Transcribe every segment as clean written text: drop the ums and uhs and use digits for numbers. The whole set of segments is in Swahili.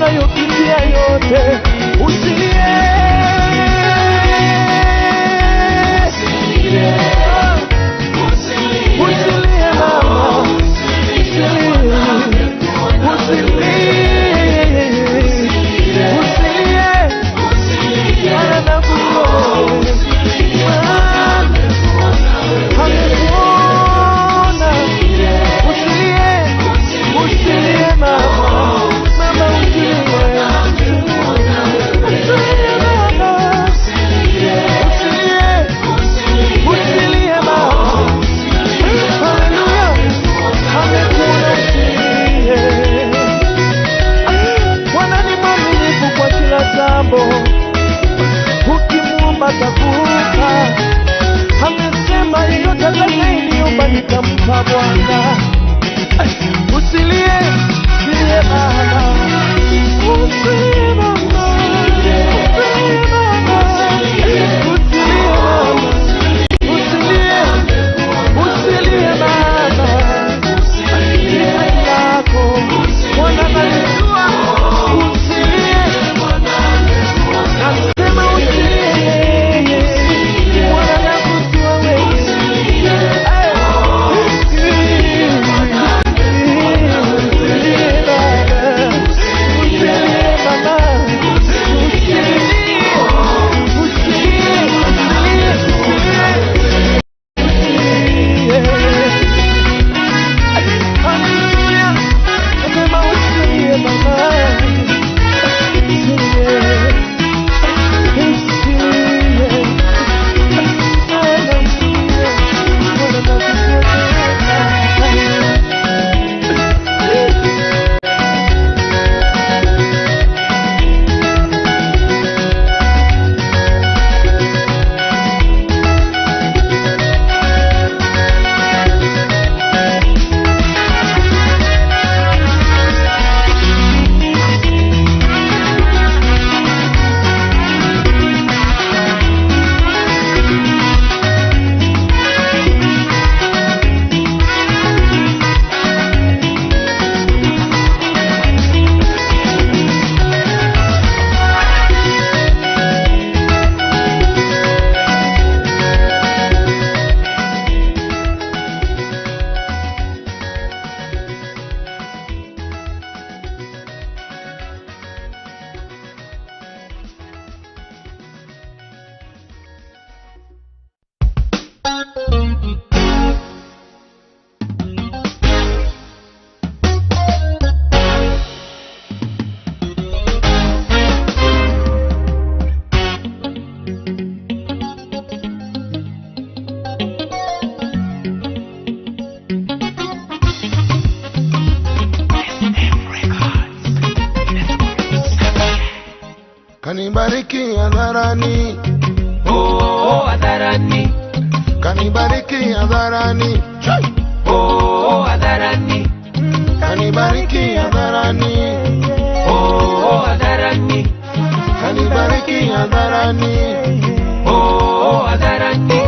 unayopitia yote. Usilie, usilie, usilie mama, usilie, usilie, usilie, Bwana nakuona, amekuona. Usilie, usilie mama, mama usilie, usilie mama, usilie, usilie mama. Haleluya, amekuona, usilie. Bwana ni mwaminifu kwa kila jambo, ukimuomba atakupa. Amesema yeyote atakayeniomba nitampa Bwana. Usilie, usilie mama, usilie mama, usilie mama, usilie mama, usilie, usilie mama. Ni lako Bwana analijua. Usilie, nasema usilie, Bwana anakujua wewe. Usilie baba, usilie mama, usilie, usilie, usilie, usilie. Haleluya, nasema usilie mama, usilie, usilie. Bwana anakujua. Kanibariki hadharani, Oh, hadharani, kanibariki hadharani, oh, hadharani, kanibariki hadharani, oh, hadharani, kanibariki hadharani. oh, hadharani.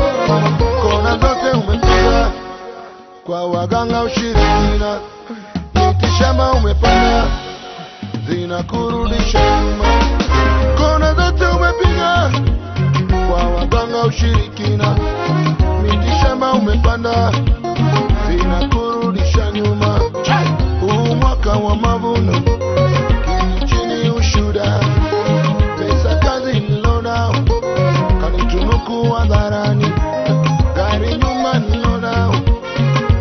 Kona zote umepiga kwa waganga ushirikina, miti shamba umepanda zinakurudisha nyuma. Kona zote umepiga kwa waganga ushirikina, miti shamba umepanda zinakurudisha nyuma. Huu mwaka wa mavuno kini chini ushuda, pesa kazi nilonao kanitunuku hadharani, gari nyumba nilonao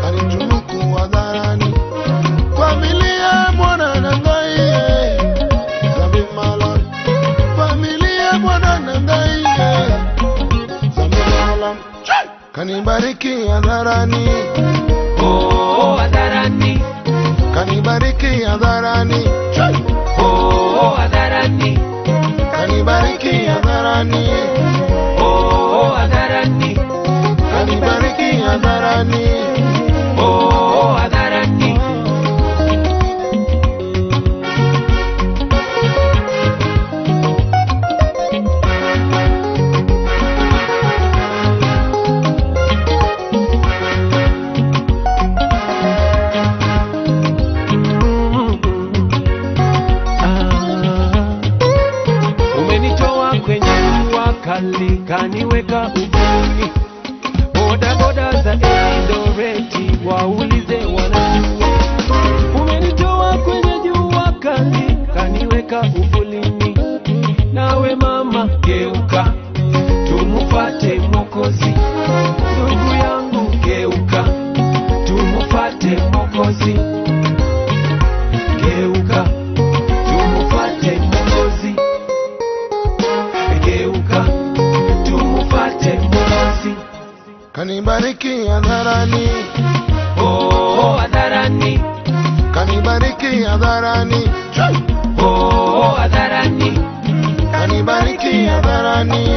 kanitunuku hadharani, familia mwana na ngai Zambi mala, familia mwana na ngai Zambi mala, kanibariki hadharani, Oh, hadharani, kanibariki hadharani, oh, hadharani, kanibariki hadharani, oh, hadharani, kanibariki hadharani. oh, hadharani. kali kaniweka uvuli. Boda boda za Eldoret waulize wanajua. Umenitoa kwenye jua kali kaniweka uvulini. Nawe mama geuka, tumufate Mwokozi. Ndugu yangu geuka, tumufate Mwokozi. Geuka, tumufate Mwokozi. Geuka, tumufate Mwokozi. Kanibariki hadharani, oh hadharani. Kanibariki hadharani, oh hadharani. Kanibariki hadharani,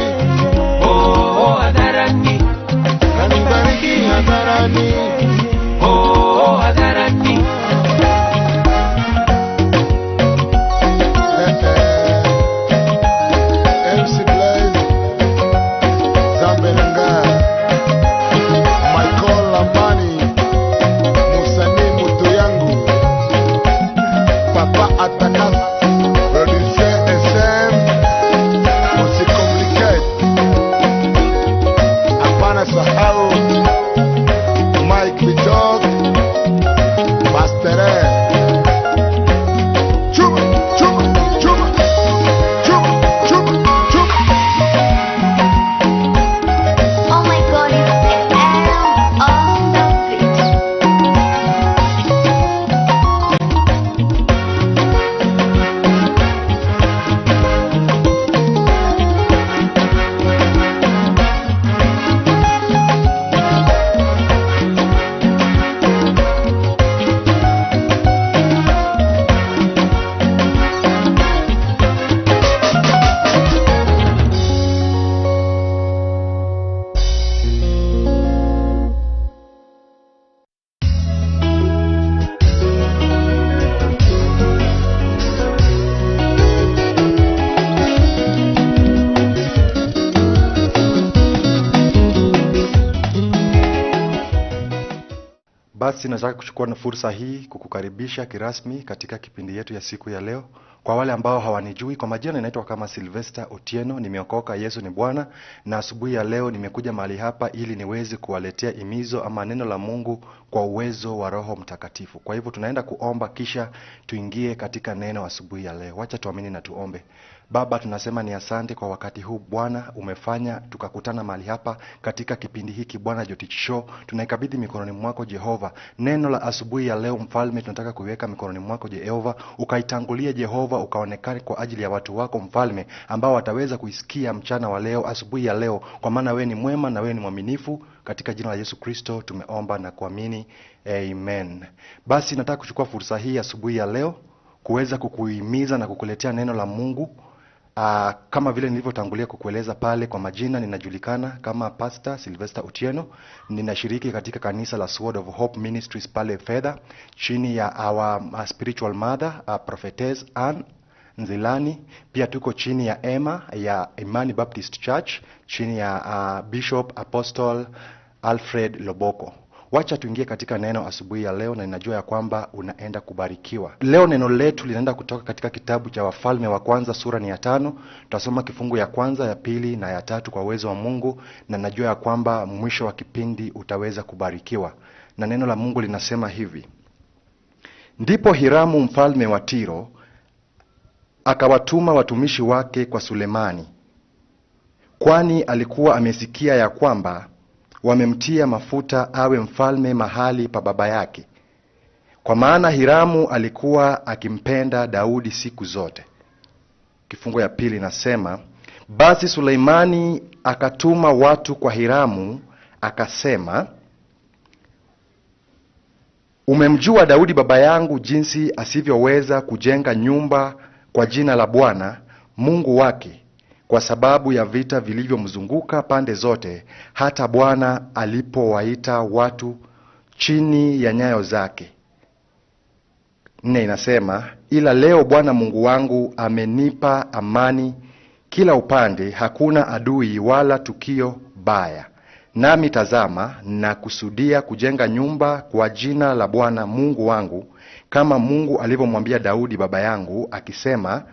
oh hadharani. Kanibariki hadharani, oh hadharani. MC Blaze, Zambelanga, Michael Lamani, Musani Mutuyangu, Papa Atakas, Producer SM, Usicomplicate, Hapana Sahau, Mike Bitok, Pastere. Chuma, chuma, chuma, chuma, chuma, chuma. Oh my god, it's FM on the beat. Basi nataka kuchukua na fursa hii kukukaribisha kirasmi katika kipindi yetu ya siku ya leo. Kwa wale ambao hawanijui, kwa majina ninaitwa kama Sylvester Otieno, nimeokoka, Yesu ni Bwana, na asubuhi ya leo nimekuja mahali hapa ili niweze kuwaletea imizo ama neno la Mungu kwa uwezo wa Roho Mtakatifu. Kwa hivyo tunaenda kuomba kisha tuingie katika neno asubuhi ya leo. Wacha tuamini na tuombe. Baba, tunasema ni asante kwa wakati huu Bwana, umefanya tukakutana mahali hapa katika kipindi hiki Bwana Jotich Show. Tunaikabidhi mikononi mwako Jehova neno la asubuhi ya leo Mfalme, tunataka kuiweka mikononi mwako Jehova, ukaitangulie Jehova, ukaonekane kwa ajili ya watu wako Mfalme, ambao wataweza kuisikia mchana wa leo, asubuhi ya leo, kwa maana wewe ni mwema na wewe ni mwaminifu. Katika jina la Yesu Kristo tumeomba na kuamini, amen. Basi nataka kuchukua fursa hii asubuhi ya leo kuweza kukuhimiza na kukuletea neno la Mungu. Kama vile nilivyotangulia kukueleza pale, kwa majina ninajulikana kama Pastor Sylvester Otieno. Ninashiriki katika kanisa la Sword of Hope Ministries pale Fedha, chini ya our spiritual mother Prophetess Ann Nzilani. Pia tuko chini ya Emma ya Imani Baptist Church, chini ya Bishop Apostle Alfred Loboko. Wacha tuingie katika neno asubuhi ya leo, na ninajua ya kwamba unaenda kubarikiwa. Leo neno letu linaenda kutoka katika kitabu cha Wafalme wa Kwanza sura ni ya 5. Tutasoma kifungu ya kwanza, ya pili na ya tatu kwa uwezo wa Mungu, na najua ya kwamba mwisho wa kipindi utaweza kubarikiwa. Na neno la Mungu linasema hivi: Ndipo Hiramu mfalme wa Tiro akawatuma watumishi wake kwa Sulemani, kwani alikuwa amesikia ya kwamba wamemtia mafuta awe mfalme mahali pa baba yake. Kwa maana Hiramu alikuwa akimpenda Daudi siku zote. Kifungo ya pili nasema, basi Suleimani akatuma watu kwa Hiramu akasema, umemjua Daudi baba yangu jinsi asivyoweza kujenga nyumba kwa jina la Bwana Mungu wake, kwa sababu ya vita vilivyomzunguka pande zote, hata Bwana alipowaita watu chini ya nyayo zake. 4 inasema, ila leo Bwana Mungu wangu amenipa amani kila upande, hakuna adui wala tukio baya. Nami tazama, na kusudia kujenga nyumba kwa jina la Bwana Mungu wangu, kama Mungu alivyomwambia Daudi baba yangu akisema,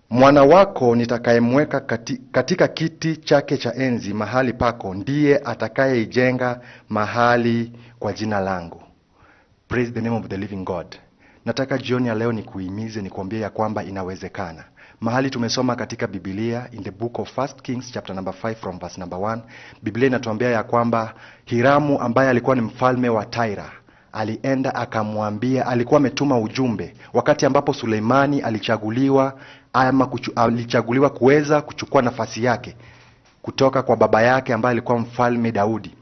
Mwana wako nitakayemweka katika kiti chake cha enzi mahali pako ndiye atakayeijenga mahali kwa jina langu. Praise the name of the living God. Nataka jioni ya leo nikuhimize, nikuambie ya kwamba inawezekana. Mahali tumesoma katika Biblia in the book of First Kings chapter number 5 from verse number 1, Biblia inatuambia ya kwamba Hiramu ambaye alikuwa ni mfalme wa Tyre alienda akamwambia, alikuwa ametuma ujumbe wakati ambapo Suleimani alichaguliwa ama alichaguliwa kuweza kuchukua nafasi yake kutoka kwa baba yake ambaye alikuwa mfalme Daudi.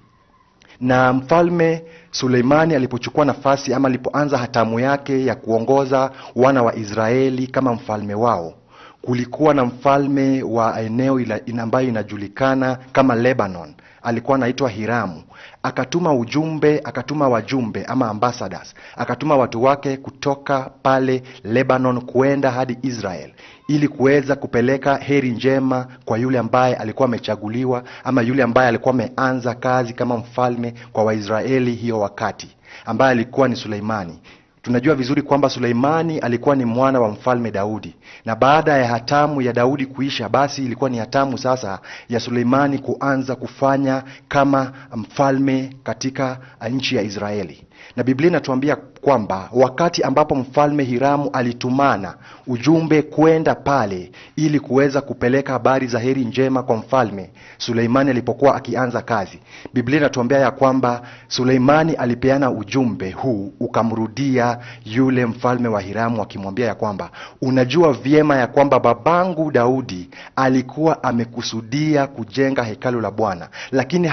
Na mfalme Suleimani alipochukua nafasi ama alipoanza hatamu yake ya kuongoza wana wa Israeli kama mfalme wao, kulikuwa na mfalme wa eneo ambayo inajulikana kama Lebanon, alikuwa anaitwa Hiramu. Akatuma ujumbe, akatuma wajumbe ama ambassadors, akatuma watu wake kutoka pale Lebanon kuenda hadi Israel ili kuweza kupeleka heri njema kwa yule ambaye alikuwa amechaguliwa ama yule ambaye alikuwa ameanza kazi kama mfalme kwa Waisraeli hiyo wakati, ambaye alikuwa ni Suleimani. Tunajua vizuri kwamba Suleimani alikuwa ni mwana wa mfalme Daudi, na baada ya hatamu ya Daudi kuisha, basi ilikuwa ni hatamu sasa ya Suleimani kuanza kufanya kama mfalme katika nchi ya Israeli. Na Biblia inatuambia kwamba wakati ambapo mfalme Hiramu alitumana ujumbe kwenda pale ili kuweza kupeleka habari za heri njema kwa mfalme Suleimani alipokuwa akianza kazi, Biblia inatuambia ya kwamba Suleimani alipeana ujumbe huu ukamrudia yule mfalme wa Hiramu akimwambia ya kwamba unajua vyema ya kwamba babangu Daudi alikuwa amekusudia kujenga hekalu la Bwana, lakini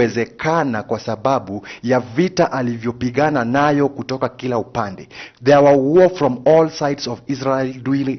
haikuwezekana kwa sababu ya vita alivyopigana nayo kutoka kila upande. There were war from all sides of Israel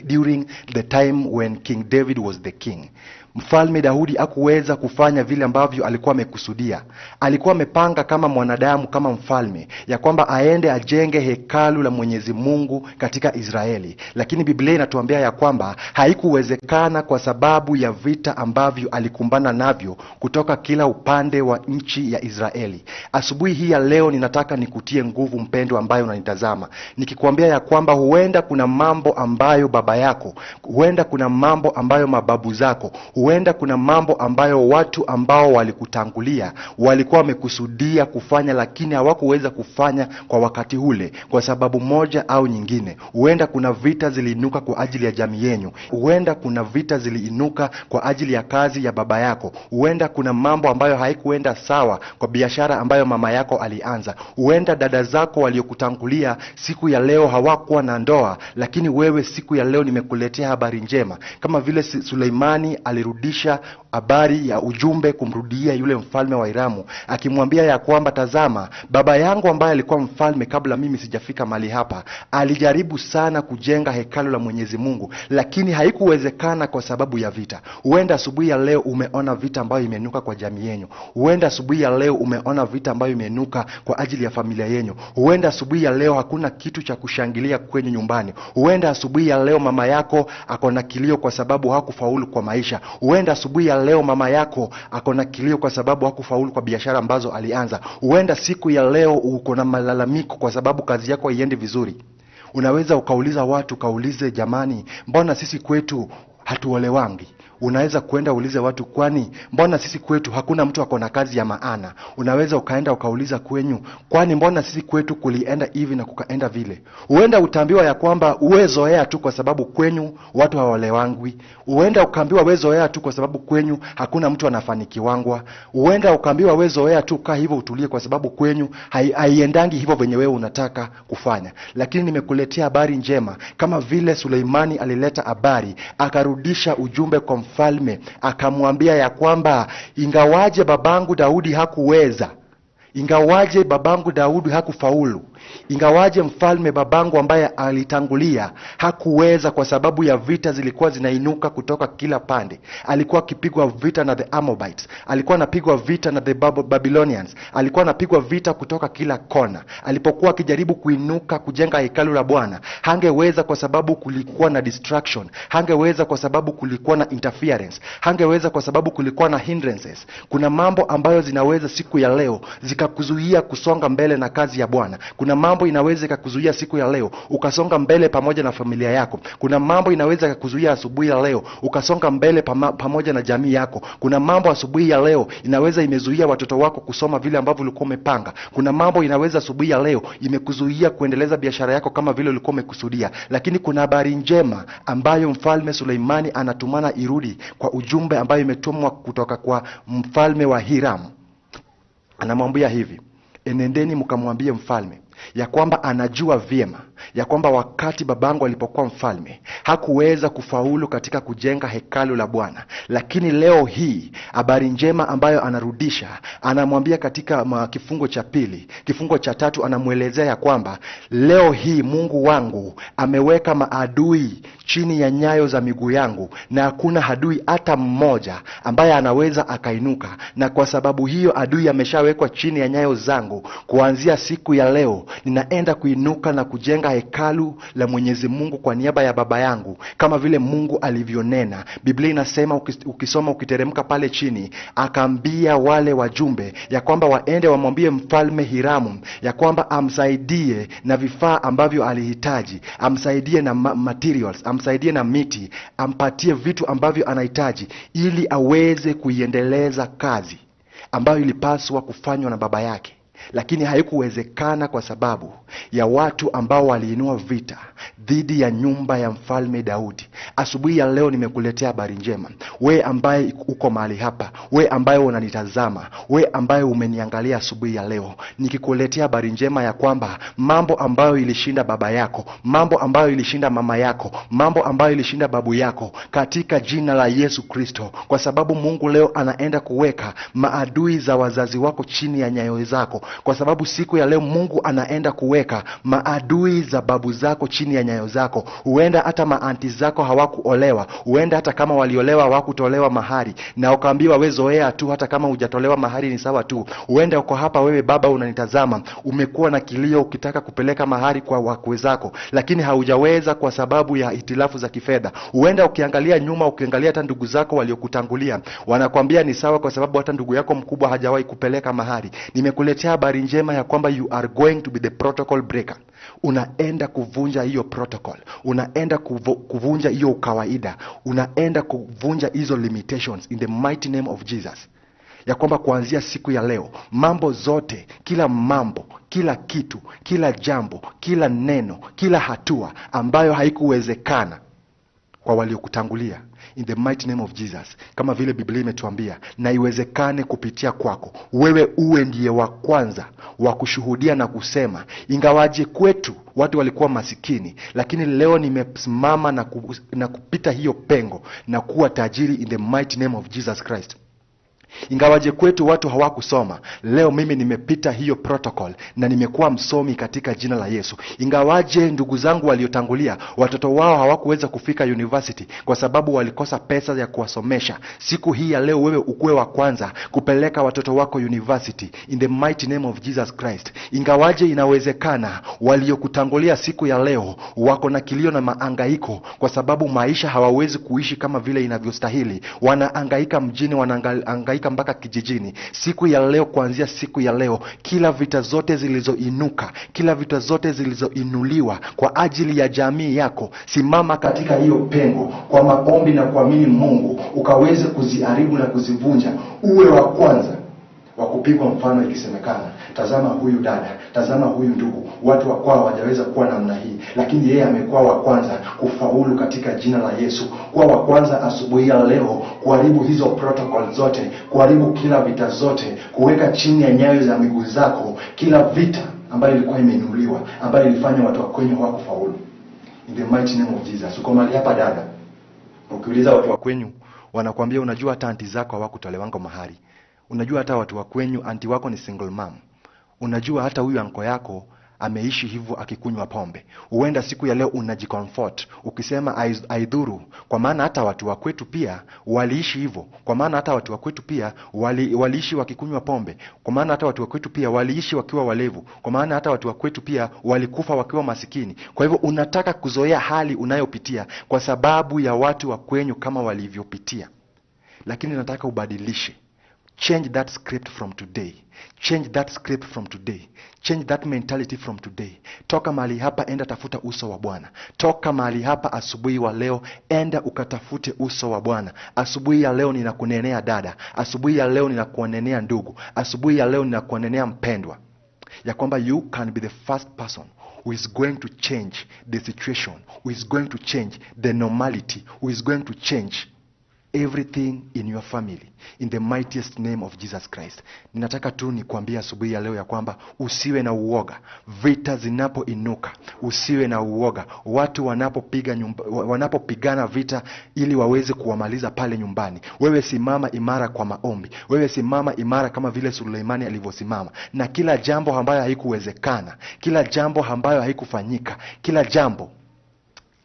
during the time when King David was the king. Mfalme Daudi hakuweza kufanya vile ambavyo alikuwa amekusudia. Alikuwa amepanga kama mwanadamu, kama mfalme, ya kwamba aende ajenge hekalu la Mwenyezi Mungu katika Israeli. Lakini Biblia inatuambia ya kwamba haikuwezekana kwa sababu ya vita ambavyo alikumbana navyo kutoka kila upande wa nchi ya Israeli. Asubuhi hii ya leo ninataka nikutie nguvu mpendwa ambaye unanitazama, nikikwambia ya kwamba huenda kuna mambo ambayo baba yako, huenda kuna mambo ambayo mababu zako, huenda kuna mambo ambayo watu ambao walikutangulia walikuwa wamekusudia kufanya, lakini hawakuweza kufanya kwa wakati ule kwa sababu moja au nyingine. Huenda kuna vita ziliinuka kwa ajili ya jamii yenu, huenda kuna vita ziliinuka kwa ajili ya kazi ya baba yako, huenda kuna mambo ambayo haikuenda sawa kwa biashara ambayo mama yako alianza, huenda dada zako waliokutangulia siku ya leo hawakuwa na ndoa, lakini wewe siku ya leo nimekuletea habari njema. Kama vile Suleimani alirudisha habari ya ujumbe kumrudia yule mfalme wa Hiramu akimwambia ya kwamba tazama, baba yangu ambaye alikuwa mfalme kabla mimi sijafika mahali hapa alijaribu sana kujenga hekalu la Mwenyezi Mungu, lakini haikuwezekana kwa sababu ya vita. Huenda asubuhi ya leo umeona vita ambayo imeinuka kwa jamii yenu, huenda asubuhi ya leo umeona vita ambayo imeinuka kwa ajili ya familia yenu, huenda asubuhi ya leo hakuna kitu cha kushangilia kwenyu nyumbani, huenda asubuhi ya leo mama yako ako na kilio kwa sababu hakufaulu kwa maisha, huenda asubuhi ya leo mama yako ako na kilio kwa sababu hakufaulu kwa biashara ambazo alianza, huenda siku ya leo uko na malalamiko kwa sababu kazi yako haiendi vizuri. Unaweza ukauliza watu, ukaulize jamani, mbona sisi kwetu hatuolewangi? Unaweza kuenda uulize watu, kwani mbona sisi kwetu hakuna mtu ako na kazi ya maana? Unaweza ukaenda ukauliza kwenyu, kwani mbona sisi kwetu kulienda hivi na kukaenda vile? Huenda utaambiwa ya kwamba uwezoea tu kwa sababu kwenyu watu hawaolewangwi. Huenda ukaambiwa wezoea tu kwa sababu kwenyu hakuna mtu anafanikiwangwa. Huenda ukaambiwa wezoea tu, kaa hivyo utulie, kwa sababu kwenyu haiendangi hivyo venye wewe unataka kufanya. Lakini nimekuletea habari njema, kama vile Suleimani alileta habari, akarudisha ujumbe kwa mfalme akamwambia ya kwamba ingawaje babangu Daudi hakuweza, ingawaje babangu Daudi hakufaulu, ingawaje mfalme babangu ambaye alitangulia hakuweza kwa sababu ya vita zilikuwa zinainuka kutoka kila pande. Alikuwa akipigwa vita na the Amobites, alikuwa anapigwa vita na the Babylonians, alikuwa anapigwa vita kutoka kila kona. Alipokuwa akijaribu kuinuka kujenga hekalu la Bwana, hangeweza kwa sababu kulikuwa na distraction, hangeweza kwa sababu kulikuwa na interference, hangeweza kwa sababu kulikuwa na hindrances. Kuna mambo ambayo zinaweza siku ya leo zikakuzuia kusonga mbele na kazi ya Bwana. Kuna mambo inaweza ikakuzuia siku ya leo ukasonga mbele pamoja na familia yako. Kuna mambo inaweza ikakuzuia asubuhi ya leo ukasonga mbele pamoja na jamii yako. Kuna mambo asubuhi ya leo inaweza imezuia watoto wako kusoma vile ambavyo ulikuwa umepanga. Kuna mambo inaweza asubuhi ya leo imekuzuia kuendeleza biashara yako kama vile ulikuwa umekusudia. Lakini kuna habari njema ambayo mfalme Suleimani anatumana irudi kwa ujumbe ambayo imetumwa kutoka kwa mfalme wa Hiram. Anamwambia hivi: enendeni mkamwambie mfalme ya kwamba anajua vyema ya kwamba wakati babangu alipokuwa mfalme hakuweza kufaulu katika kujenga hekalu la Bwana, lakini leo hii habari njema ambayo anarudisha, anamwambia katika kifungo cha pili, kifungo cha tatu, anamwelezea ya kwamba leo hii Mungu wangu ameweka maadui chini ya nyayo za miguu yangu, na hakuna adui hata mmoja ambaye anaweza akainuka, na kwa sababu hiyo adui ameshawekwa chini ya nyayo zangu. Kuanzia siku ya leo ninaenda kuinuka na kujenga hekalu la Mwenyezi Mungu kwa niaba ya baba yangu, kama vile Mungu alivyonena. Biblia inasema, ukisoma ukiteremka pale chini, akaambia wale wajumbe ya kwamba waende wamwambie mfalme Hiramu ya kwamba amsaidie na vifaa ambavyo alihitaji, amsaidie na materials, amsaidie na miti, ampatie vitu ambavyo anahitaji ili aweze kuiendeleza kazi ambayo ilipaswa kufanywa na baba yake. Lakini haikuwezekana kwa sababu ya watu ambao waliinua vita dhidi ya nyumba ya mfalme Daudi. Asubuhi ya leo nimekuletea habari njema. We ambaye uko mahali hapa, we ambaye unanitazama, we ambaye umeniangalia asubuhi ya leo, nikikuletea habari njema ya kwamba mambo ambayo ilishinda baba yako, mambo ambayo ilishinda mama yako, mambo ambayo ilishinda babu yako, katika jina la Yesu Kristo, kwa sababu Mungu leo anaenda kuweka maadui za wazazi wako chini ya nyayo zako. Kwa sababu siku ya leo Mungu anaenda kuweka maadui za babu zako chini ya nyayo zako. Huenda hata maanti zako hawakuolewa, huenda hata kama waliolewa hawakutolewa mahari, na ukaambiwa we zoea tu, hata kama hujatolewa mahari ni sawa tu. Huenda uko hapa wewe baba unanitazama, umekuwa na kilio ukitaka kupeleka mahari kwa wakwe zako, lakini haujaweza kwa sababu ya hitilafu za kifedha. Huenda ukiangalia nyuma, ukiangalia hata ndugu zako waliokutangulia wanakwambia ni sawa, kwa sababu hata ndugu yako mkubwa hajawahi kupeleka mahari. Nimekuletea habari njema ya kwamba you are going to be the protocol breaker. Unaenda kuvunja hiyo protocol, unaenda kuvunja hiyo kawaida, unaenda kuvunja hizo limitations in the mighty name of Jesus. Ya kwamba kuanzia siku ya leo mambo zote, kila mambo, kila kitu, kila jambo, kila neno, kila hatua ambayo haikuwezekana kwa waliokutangulia, in the mighty name of Jesus, kama vile Biblia imetuambia, na iwezekane kupitia kwako wewe, uwe ndiye wa kwanza wa kushuhudia na kusema, ingawaje kwetu watu walikuwa masikini, lakini leo nimesimama na kupita hiyo pengo na kuwa tajiri in the mighty name of Jesus Christ. Ingawaje kwetu watu hawakusoma, leo mimi nimepita hiyo protocol na nimekuwa msomi katika jina la Yesu. Ingawaje ndugu zangu waliotangulia watoto wao hawakuweza kufika university kwa sababu walikosa pesa ya kuwasomesha, siku hii ya leo wewe ukuwe wa kwanza kupeleka watoto wako university in the mighty name of Jesus Christ. Ingawaje inawezekana waliokutangulia siku ya leo wako na kilio na maangaiko kwa sababu maisha hawawezi kuishi kama vile inavyostahili, wanaangaika mjini, wanaangaika mpaka kijijini. Siku ya leo, kuanzia siku ya leo, kila vita zote zilizoinuka, kila vita zote zilizoinuliwa kwa ajili ya jamii yako, simama katika hiyo pengo kwa maombi na kuamini Mungu, ukaweze kuziharibu na kuzivunja. Uwe wa kwanza wa kupigwa mfano ikisemekana, tazama huyu dada, tazama huyu ndugu, watu wa kwao hawajaweza kuwa namna hii, lakini yeye amekuwa wa kwanza kufaulu katika jina la Yesu. Kuwa wa kwanza asubuhi ya leo kuharibu hizo protocol zote, kuharibu kila vita zote, kuweka chini ya nyayo za miguu zako kila vita ambayo ilikuwa imeinuliwa, ambayo ilifanya watu wa kwenyu hawakufaulu. In the mighty name of Jesus. Uko mahali hapa dada, ukiuliza watu wa kwenyu wanakuambia, unajua hata anti zako hawakutolewanga mahari, unajua hata watu wa kwenyu anti wako ni single mom, unajua hata huyu anko yako ameishi hivyo akikunywa pombe. Huenda siku ya leo unajicomfort ukisema aidhuru, kwa maana hata watu wa kwetu pia waliishi hivyo, kwa maana hata watu wa kwetu pia waliishi wakikunywa pombe, kwa maana hata watu wa kwetu pia waliishi wakiwa walevu, kwa maana hata watu wa kwetu pia walikufa wakiwa masikini. Kwa hivyo unataka kuzoea hali unayopitia kwa sababu ya watu wa kwenyu kama walivyopitia, lakini nataka ubadilishe Change that script from today. Change that script from today. Change that mentality from today. Toka mahali hapa, enda tafuta uso wa Bwana. Toka mahali hapa asubuhi wa leo, enda ukatafute uso wa Bwana. Asubuhi ya leo ninakunenea dada, asubuhi ya leo ninakuonenea ndugu, asubuhi ya leo ninakuonenea mpendwa, ya kwamba you can be the first person who is going to change the situation, who is going to change the normality, who is going to change everything in your family in the mightiest name of Jesus Christ. Ninataka tu nikuambie asubuhi ya leo ya kwamba usiwe na uoga vita zinapoinuka, usiwe na uoga watu wanapopigana vita ili waweze kuwamaliza pale nyumbani. Wewe simama imara kwa maombi, wewe simama imara kama vile Suleimani alivyosimama, na kila jambo ambayo haikuwezekana, kila jambo ambayo haikufanyika, kila jambo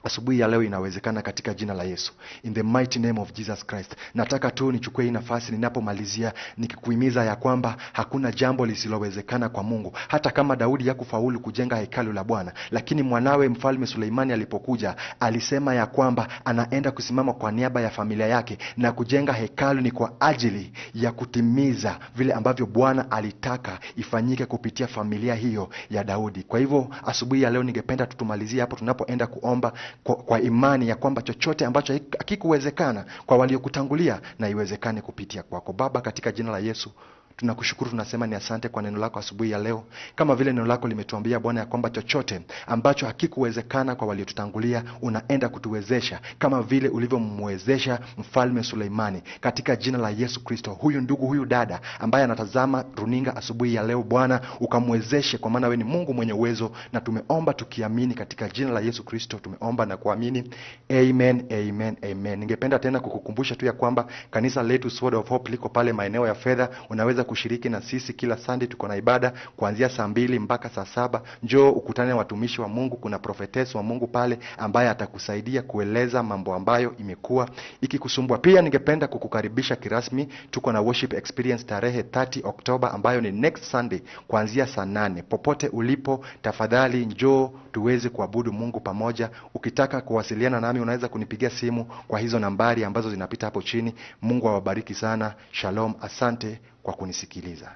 asubuhi ya leo inawezekana katika jina la Yesu, in the mighty name of Jesus Christ. Nataka tu nichukue hii nafasi ninapomalizia nikikuhimiza ya kwamba hakuna jambo lisilowezekana kwa Mungu. Hata kama Daudi hakufaulu kujenga hekalu la Bwana, lakini mwanawe mfalme Suleimani alipokuja alisema ya kwamba anaenda kusimama kwa niaba ya familia yake na kujenga hekalu ni kwa ajili ya kutimiza vile ambavyo Bwana alitaka ifanyike kupitia familia hiyo ya Daudi. Kwa hivyo asubuhi ya leo ningependa tutumalizie hapo tunapoenda kuomba kwa imani ya kwamba chochote ambacho hakikuwezekana kwa waliokutangulia na iwezekane kupitia kwako. Baba, katika jina la Yesu tunakushukuru, tunasema ni asante kwa neno lako asubuhi ya leo. Kama vile neno lako limetuambia Bwana ya kwamba chochote ambacho hakikuwezekana kwa waliotutangulia unaenda kutuwezesha kama vile ulivyomwezesha mfalme Suleimani, katika jina la Yesu Kristo. Huyu ndugu, huyu dada ambaye anatazama runinga asubuhi ya leo, Bwana ukamwezeshe, kwa maana wewe ni Mungu mwenye uwezo, na tumeomba tukiamini katika jina la Yesu Kristo tumeomba na kuamini, amen, amen, amen. Ningependa tena kukukumbusha tu ya kwamba kanisa letu Sword of Hope liko pale maeneo ya fedha. Unaweza kushiriki na sisi kila Sunday, tuko na ibada kuanzia saa 2 mpaka saa 7. Njoo ukutane na watumishi wa Mungu, kuna prophetess wa Mungu pale ambaye atakusaidia kueleza mambo ambayo imekuwa ikikusumbua. Pia ningependa kukukaribisha kirasmi, tuko na worship experience tarehe 30 Oktoba ambayo ni next Sunday kuanzia saa 8. Popote ulipo, tafadhali njoo tuweze kuabudu Mungu pamoja. Ukitaka kuwasiliana nami unaweza kunipigia simu kwa hizo nambari ambazo zinapita hapo chini. Mungu awabariki sana. Shalom, asante kwa kunisikiliza.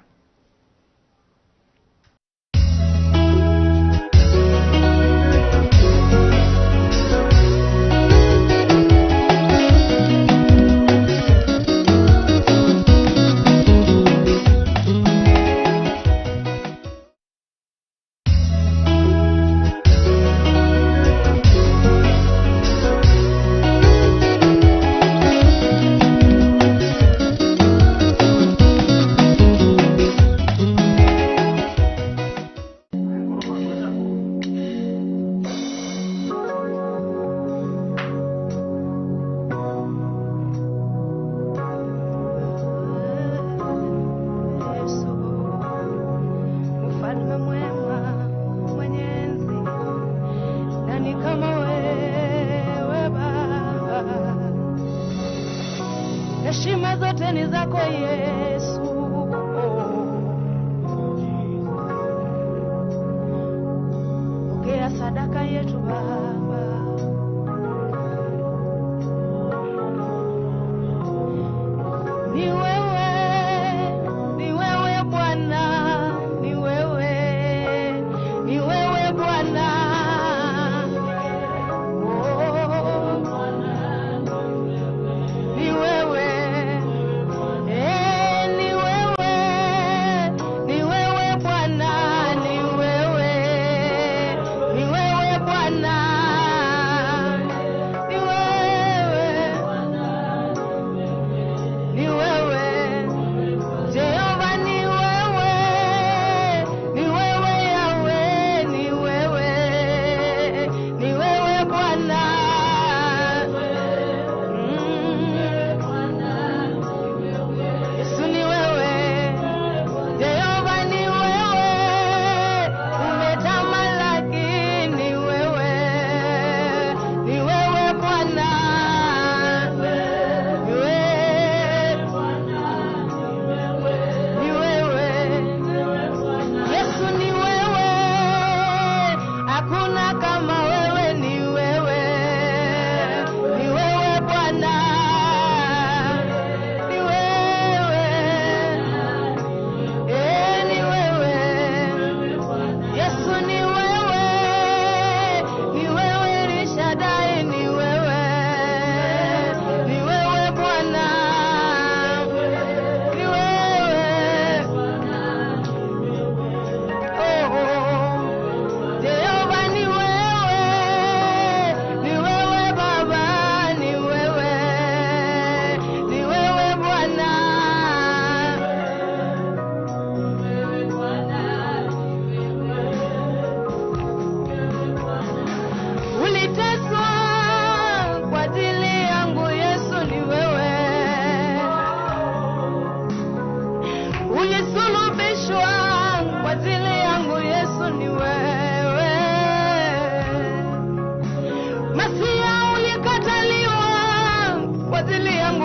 Mfalme mwema, mwenye enzi, nani kama wewe Baba? Heshima zote ni zako Yesu. Pokea sadaka yetu Baba. Ni wewe, ni wewe Bwana, ni wewe, ni wewe Bwana. Oh, ni wewe, eh, ni wewe.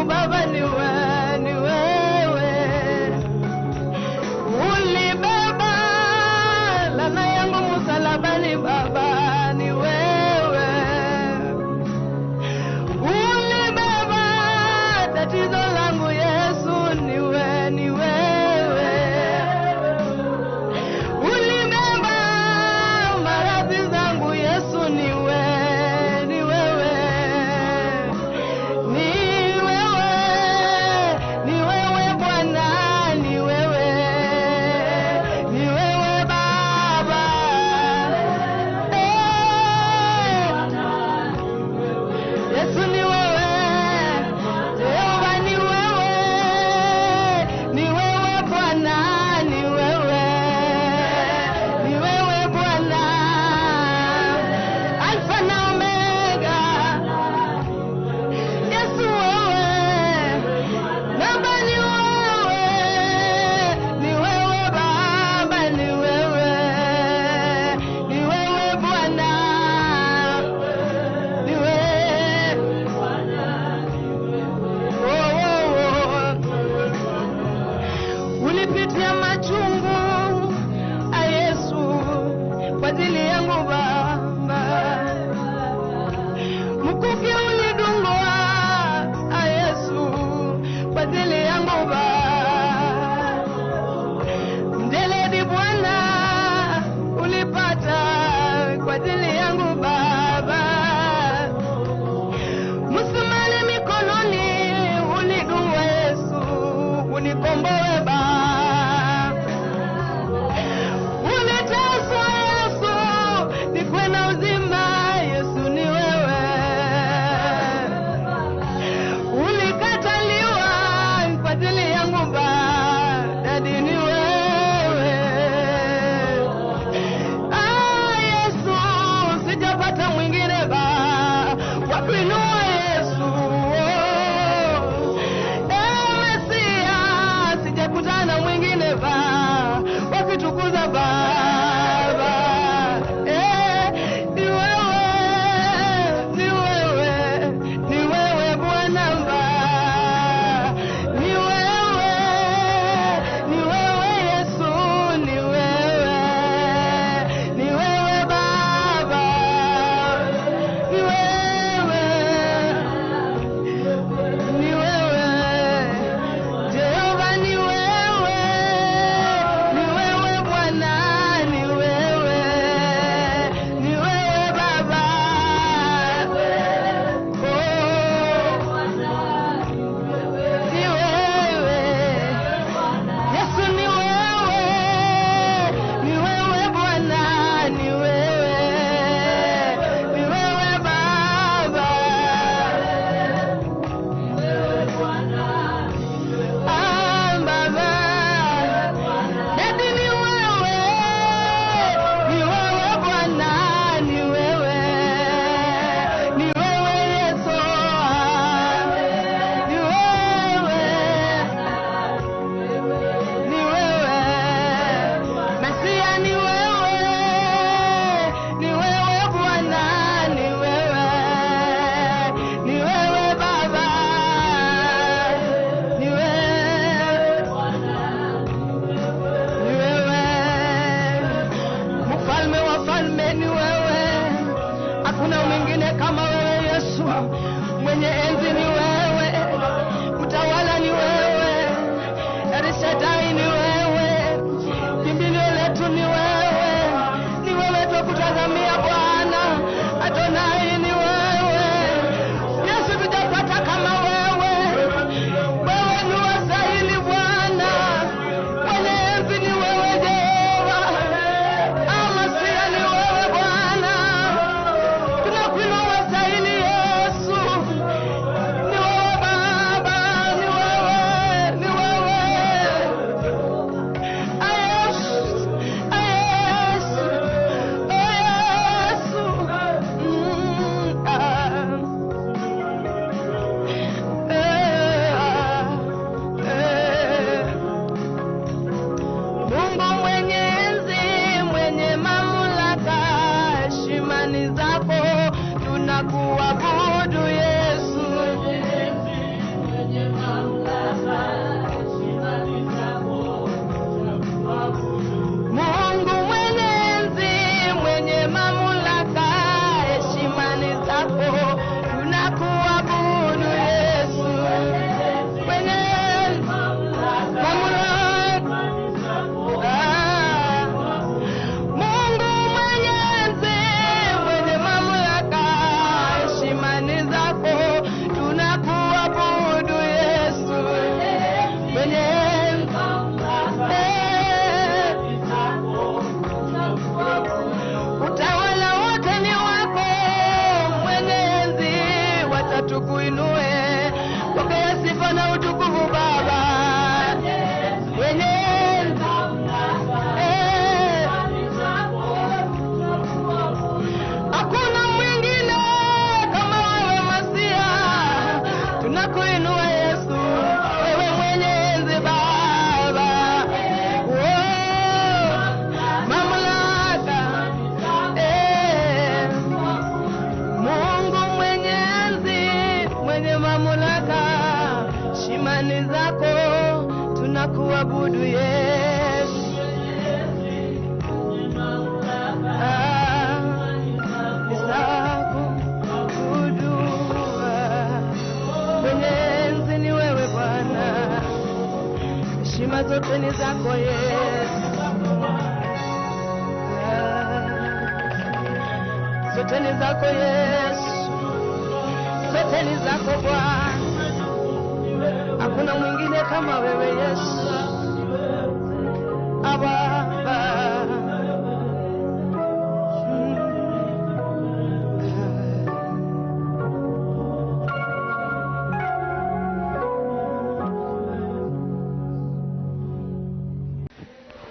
yangu Baba, ni wewe, ni wewe. Ulibeba laana yangu msalabani Baba, ni wewe. Ulibeba tatizo langu Yesu, ni wewe, ni wewe. Ulibeba maradhi zangu Yesu, ni wewe, ni wewe. Ni wewe, Tukuinue, pokea sifa na utukufu Baba. Mwenye hakuna mwingine kama wewe Masia, tunakuinua Yesu, wewe mwenye enzi Baba. Oh, mamlaka Mungu mwenye enzi, mwenye mamlaka, shimani zako tunakuabudu Yesu. Mwenye enzi ni wewe Bwana, heshima zote ni zako Yesu. Zote ni zako Yesu, zote ni zako Bwana, hakuna mwingine kama wewe Yesu. Abba.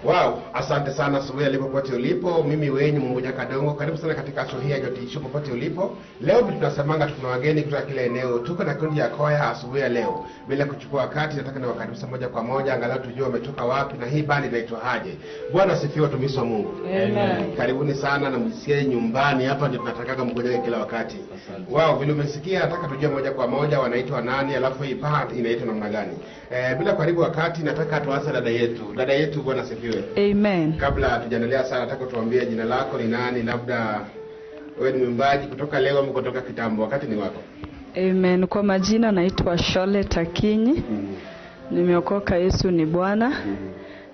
Wow, asante sana asubuhi alipo popote ulipo. Mimi wenyu Munguja Kadongo, karibu sana katika show hii ya Joti Show popote ulipo. Leo tunasemanga tuna wageni kutoka kila eneo. Tuko na kundi ya kwaya asubuhi ya leo. Bila kuchukua wakati, nataka niwakaribisha moja kwa moja angalau tujue wametoka wapi na hii bandi inaitwa aje. Bwana asifiwe, watumishi wa Mungu. Amen. Karibuni sana na mjisikie nyumbani hapa, ndio tunatakaga mkujage kila wakati. Wow, vile umesikia, nataka tujue moja kwa moja wanaitwa nani, alafu hii part inaitwa namna gani. Bila kuharibu wakati, nataka tuanze dada yetu. Dada yetu, Bwana asifiwe. Amen. Kabla hatujaendelea sana, nataka tuambie jina lako ni nani, labda wewe ni mwimbaji kutoka leo ama kutoka kitambo, wakati ni wako. Amen. Kwa majina naitwa Shole Takinyi. Nimeokoka, Yesu ni Bwana.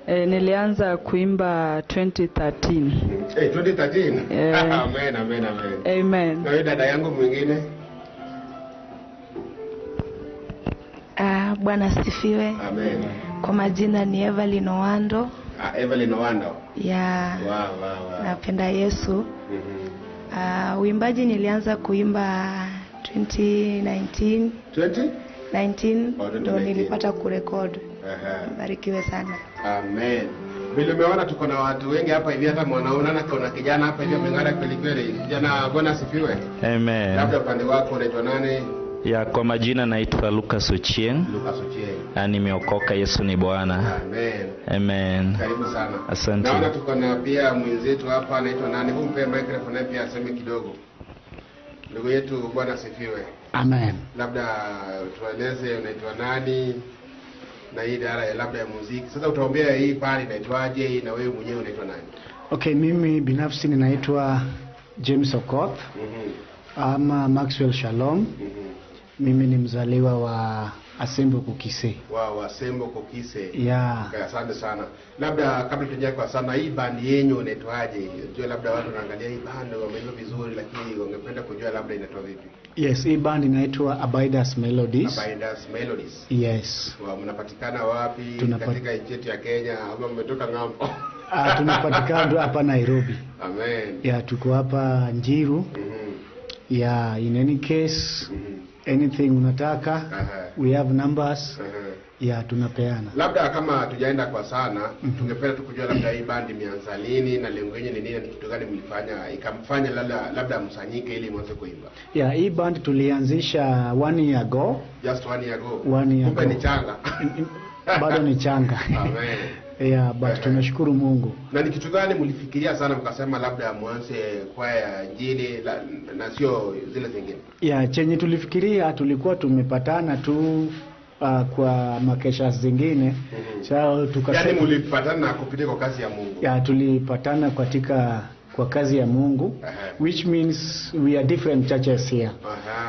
Nilianza kuimba 2013. 2013. Eh. Amen, amen, amen. Amen. Na wewe dada yangu mwingine? Bwana asifiwe. Amen. Kwa majina ni Evelyn Owando. Evelyn Owando. Ya, Wow, wow, wow. napenda Yesu. Uimbaji nilianza kuimba 2019. 20? 19 Oh, 2019. ndo nilipata kurekod. Aha. Barikiwe sana. Amen. Vile umeona tuko na watu wengi hapa hivi, hata mwanaona na kuna kijana hapa hivi ameng'ara kweli kweli. Kijana, Bwana asifiwe. Amen. Labda upande wako unaitwa nani? Ya, kwa majina naitwa Lucas Ochieng. Lucas Ochieng. Na nimeokoka, Yesu ni Bwana. Amen. Amen. Karibu sana. Asante. Naona tuko na pia mwenzetu hapa anaitwa nani? Hebu mpe microphone naye pia aseme kidogo. Ndugu yetu, Bwana asifiwe. Amen. Labda tueleze unaitwa nani na hii idara ya labda ya muziki. Sasa utaombea hii pale inaitwaje na wewe mwenyewe unaitwa nani? Okay, mimi binafsi ninaitwa James Okoth ama Maxwell Shalom. Mimi ni mzaliwa wa Asembo Kukise. Wa Asembo Kukise. Yeah. Okay, asante sana. Labda kabla tujaje kwa sana, hii bandi yenyu inaitwaje? Jua labda watu wanaangalia hii bandi wameimba vizuri, lakini wangependa kujua labda inaitwa vipi? Yes, hii band inaitwa Abidas Melodies. Abidas Melodies. Yes. Wa, mnapatikana wapi katika nchi yetu ya Kenya ama mmetoka ng'ambo? Tunapatikana hapa Nairobi. Amen. Yeah, tuko hapa Njiru. Yeah, in any case, anything unataka, we have numbers. Yeah, tunapeana. Labda kama tujaenda kwa sana, tungependa tu kujua labda hii bandi imeanza lini na lengo yenu ni nini na ni kitu gani mlifanya ikamfanya labda msanyike ili mwanze kuimba. Yeah, hii band tulianzisha 1 year ago. Just 1 year ago. 1 year Kumbe ago. ni changa. Bado ni changa. Amen. Yeah, but tunashukuru Mungu. Na ni kitu gani mlifikiria sana mkasema labda mwanze kwaya ya Injili na sio zile zingine? Yeah, chenye tulifikiria tulikuwa tumepatana tu kwa makesha zingine. So tukasema, yaani mlipatana kupitia kwa kazi ya Mungu. Yeah, tulipatana katika kwa kazi ya Mungu, which means we are different churches here.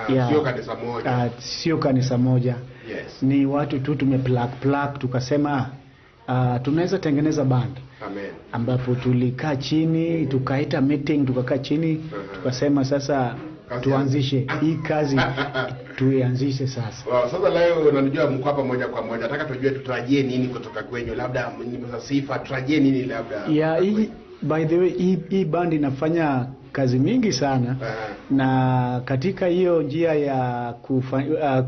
Yeah. Sio kanisa moja. Sio kanisa moja. Yes. Ni watu tu tumeplug tukasema tunaweza tengeneza band. Amen. Ambapo tulikaa chini, tukaita meeting, tukakaa chini, tukasema sasa tuanzishe hii kazi, tuianzishe sasa. Wow, sasa leo unanijua mko hapa moja kwa moja. Nataka tujue tutarajie nini kutoka kwenyu, labda nyimbo za sifa, tutarajie nini labda? Yeah, hii, by the way, hii band inafanya kazi mingi sana na katika hiyo njia ya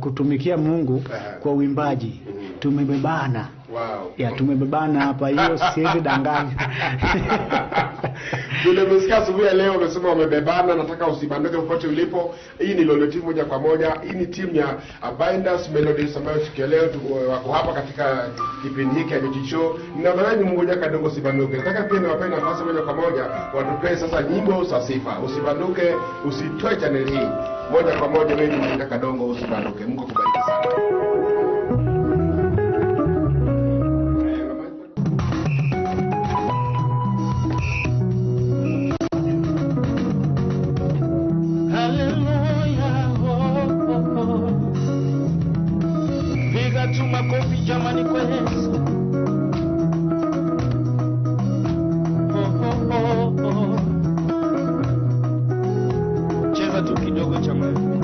kutumikia Mungu kwa uimbaji tumebebana. Wow. Ya, tumebebana hapa, hiyo siwezi danganya. Tumesikia asubuhi ya leo umesema wamebebana. Nataka usibanduke popote ulipo. Hii ni Lolwe TV moja kwa moja. Hii ni timu ya Binders Melodies ambayo siku ya leo wako hapa katika kipindi hiki ya Joji Show. Na wewe ni Mungu Kadongo, usibanduke. Nataka pia niwape nafasi moja kwa moja watupee sasa nyimbo za sifa. Usibanduke, usitoe channel hii. Moja kwa moja wewe ni Mungu Kadongo, usibanduke. Mungu akubariki sana. Haleluya, oh, oh, oh. Piga tu makofi jamani kwa Yesu. Oh, oh, oh, oh. Cheza tu kidogo jamani.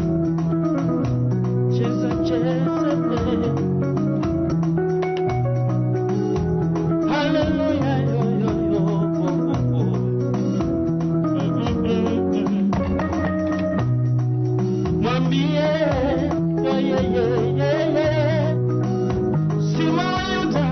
Cheza, cheza. Haleluya, yo, yo, yo, oh, oh, oh. Mm, mm, mm, mm. Mwambie, ye, ye, ye, ye, ye. Simama Yuda.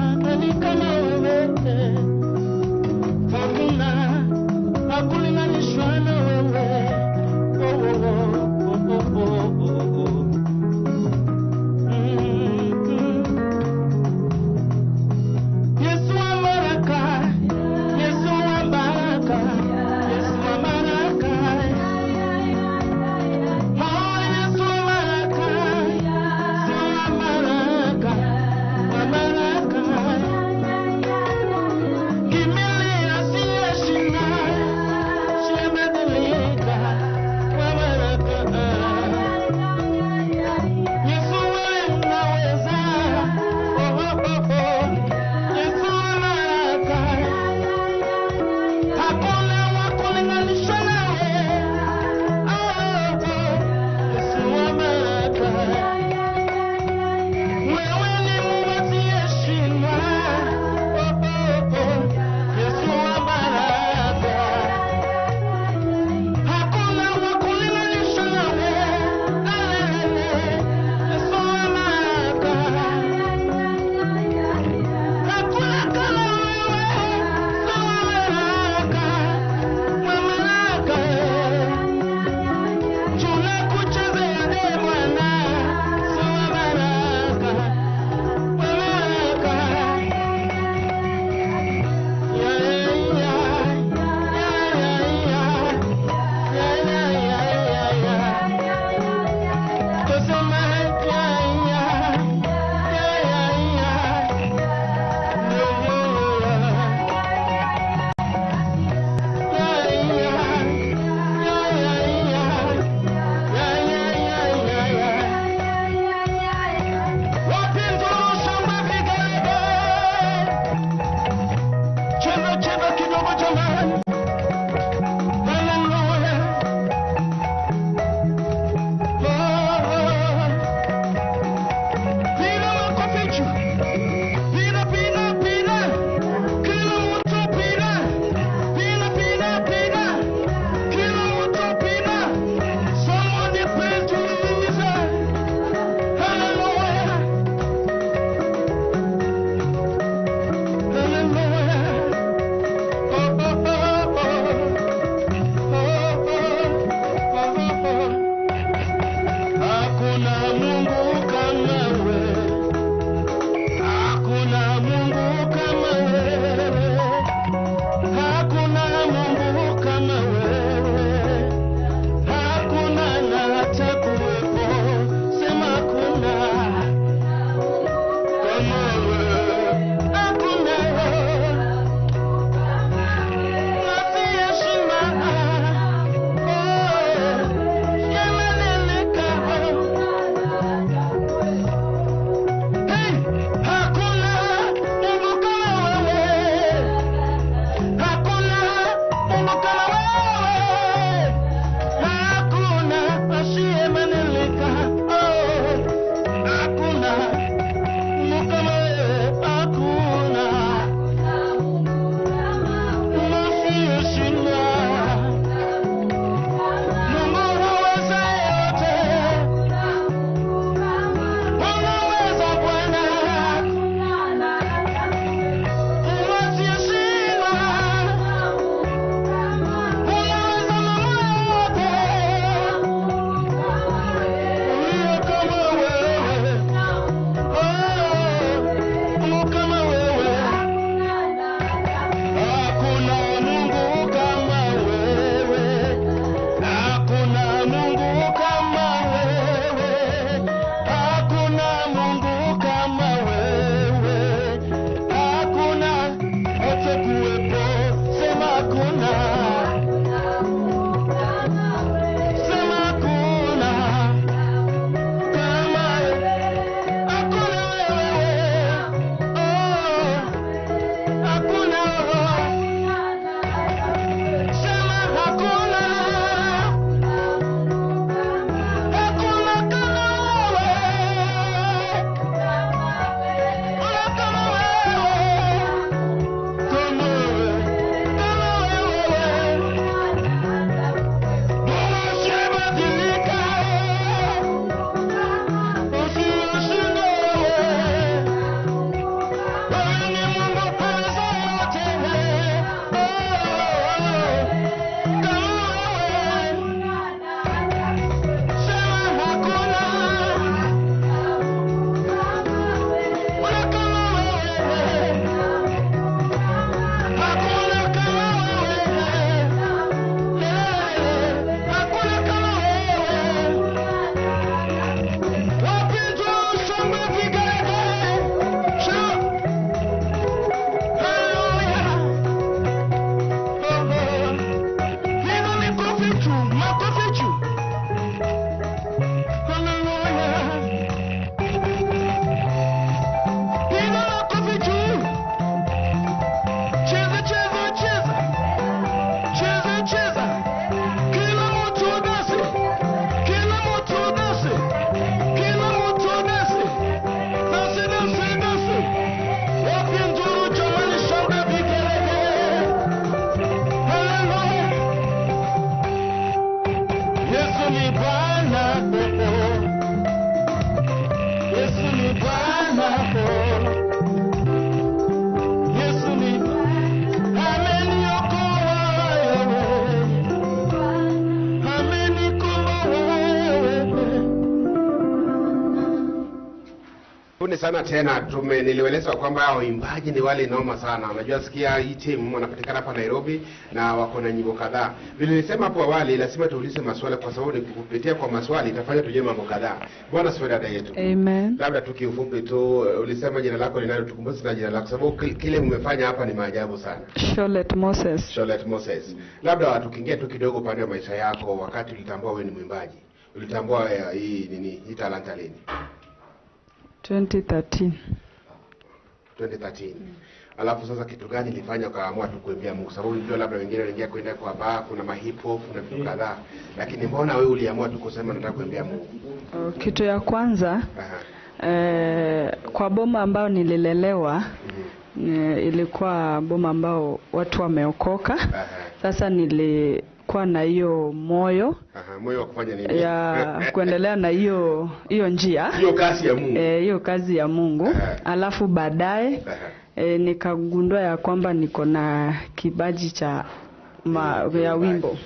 Yesu ni Bwana, Yesu ni ameniokoa, amenikomboa. Karibuni sana tena. Nilieleza kwamba waimbaji ni wale noma sana. Unajua sikia hii timu wanapatikana hapa Nairobi na wako na nyimbo kadhaa. Vile nilisema hapo awali, lazima tuulize maswali kwa sababu ni kupitia kwa maswali itafanya tujue mambo kadhaa. Bwana asifiwe dada yetu. Amen. Labda tu kiufupi tu, ulisema jina lako ni nani? Tukumbushe na jina lako sababu kile mmefanya hapa ni maajabu sana. Sholet Moses. Sholet Moses. Labda tukiingia tu kidogo upande wa maisha yako, wakati ulitambua wewe ni mwimbaji, ulitambua hii nini, hii talanta lini? 2013. 2013. Alafu sasa kitu gani ilifanya ukaamua tu kuimbia Mungu? Sababu unajua labda wengine wanaingia kwenda kwa baa, kuna ma hip hop, kuna vitu kadhaa. Lakini mbona wewe uliamua tu kusema nataka kuimbia Mungu? Kitu ya kwanza, kwa boma ambayo nililelewa, ilikuwa boma ambao watu wameokoka. Sasa nilikuwa na hiyo moyo. Moyo wa kufanya nini? Ya kuendelea na hiyo njia. Hiyo kazi ya Mungu. Hiyo kazi ya Mungu. Alafu baadaye nikagundua ya kwamba niko na kibaji cha ya wimbo.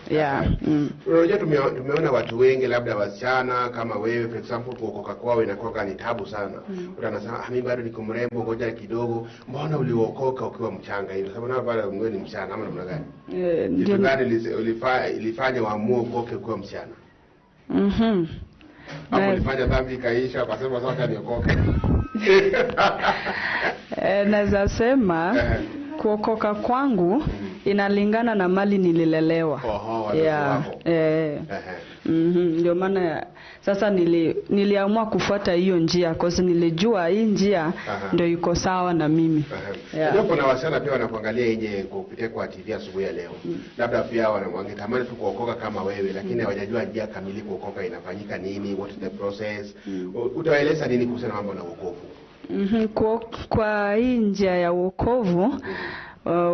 Unajua tumeona watu wengi labda wasichana kama wewe for example kuokoka kwao inakuwa ni tabu sana. Mtu anasema mimi bado niko mrembo, ngoja kidogo. Mbona uliokoka ukiwa mchanga hivi? Sababu na bado wewe ni mchana ama namna gani? Kitu gani ilifanya uamue uokoke ukiwa mchana? Hapo ulifanya dhambi ikaisha ukasema sasa niokoke. Naweza sema kuokoka kwangu inalingana na mali nililelewa. Ndio maana sasa niliamua kufuata hiyo njia cause nilijua hii njia ndio iko sawa na mimi. Ndio kuna wasichana pia wanakuangalia nje kupitia kwa TV asubuhi ya leo. Labda pia wangetamani tu kuokoka kama wewe lakini hawajajua njia kamili kuokoka inafanyika nini, what is the process. Utaeleza nini kuhusiana mambo na wokovu? Kwa hii njia ya wokovu,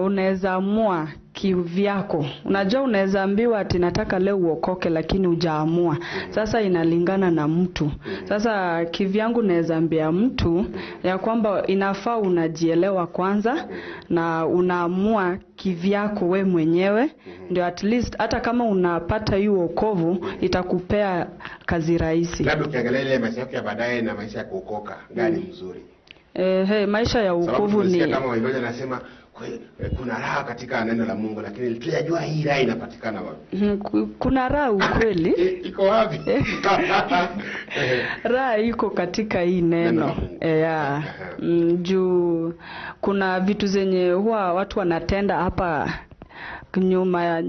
unaweza amua kivyako. Unajua unaweza ambiwa ati nataka leo uokoke lakini hujaamua. Sasa inalingana na mtu. Sasa kivyangu naweza ambia mtu ya kwamba inafaa unajielewa kwanza na unaamua kivyako we mwenyewe, ndio at least hata kama unapata hiyo wokovu itakupea kazi rahisi. Labda ukiangalia ile maisha yako ya baadaye na maisha ya kuokoka, gani mzuri? Maisha ya wokovu ni kama waimbaji anasema kuna raha katika neno la Mungu, lakini tunajua hii raha inapatikana wapi? Kuna raha ukweli. Iko wapi? Raha iko katika hii neno. Juu kuna vitu zenye huwa watu wanatenda hapa nyuma ya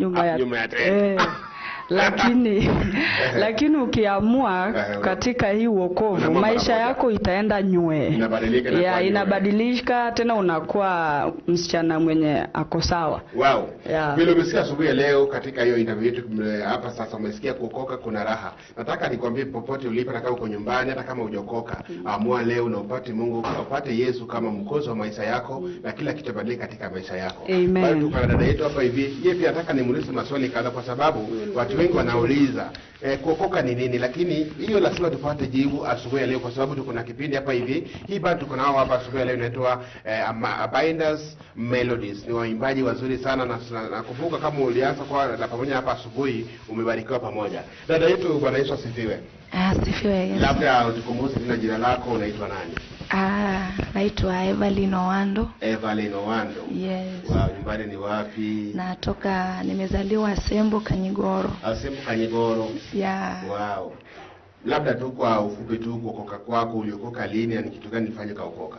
lakini ukiamua katika hii wokovu maisha yako itaenda nywe. Inabadilika, inabadilika tena unakuwa msichana mwenye ako sawa. Wow. Vile umesikia asubuhi leo katika hiyo interview yetu hapa sasa, umesikia kuokoka kuna raha. Nataka nikwambie popote ulipo, hata kama uko nyumbani, hata kama hujaokoka, amua leo na upate Mungu, upate Yesu kama mwokozi wa maisha yako na kila kitu badilika katika maisha yako. Amen. Bado tuko na dada yetu hapa hivi. Yeye pia nataka nimuulize maswali kadhaa kwa sababu watu wengi wanauliza kuokoka ni nini, lakini hiyo lazima tupate jibu asubuhi ya leo kwa sababu tuko na kipindi hapa hivi. Hii bado tuko nao hapa asubuhi ya leo inaitwa Binders Melodies. Ni waimbaji wazuri sana na nakumbuka kama ulianza kwa na pamoja hapa asubuhi umebarikiwa pamoja. Dada yetu, Bwana Yesu asifiwe. Asifiwe Yesu. Labda utukumbushe tena jina lako, unaitwa nani? Naitwa Evelyn Owando. Evelyn Owando. Yes. Wow, nyumbani ni wapi? Natoka, nimezaliwa Sembo Kanyigoro. Sembo Kanyigoro. Yeah. Wow. Labda tu kwa ufupi tu, kuokoka kwako, uliokoka lini na ni kitu gani nilifanya kaokoka?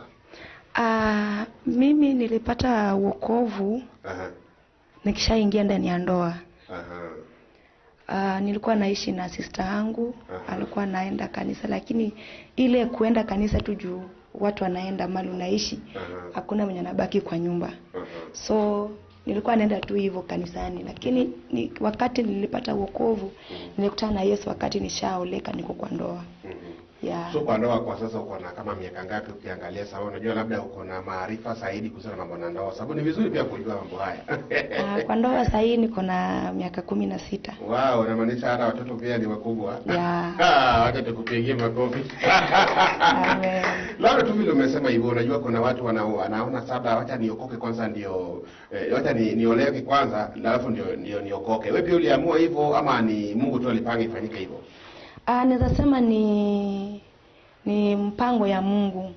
Mimi nilipata wokovu nikishaingia ndani ya ndoa. Nilikuwa naishi na sister yangu, alikuwa naenda kanisa, lakini ile kuenda kanisa tu juu watu wanaenda mali unaishi, hakuna mwenye anabaki kwa nyumba. So nilikuwa naenda tu hivyo kanisani, lakini wakati nilipata wokovu nilikutana na Yesu wakati nishaoleka, niko kwa ndoa. Yeah. So kwa ndoa kwa sasa uko na kama miaka ngapi ukiangalia sasa? Unajua labda uko na maarifa zaidi kuhusiana na mambo na ndoa, sababu ni vizuri pia kujua mambo haya. Kwa ndoa sasa hii niko na miaka 16. Wow, unamaanisha hata watoto pia ni wakubwa. Yeah. Wacha tukupigie makofi. Amen. Labda tu vile umesema hivyo, unajua kuna watu wanaona saba, wacha niokoke kwanza ndio wacha nioleke kwanza alafu ndio niokoke. Wewe pia uliamua hivyo ama ni Mungu tu alipanga ifanyike hivyo? Naweza sema ni mpango ya Mungu.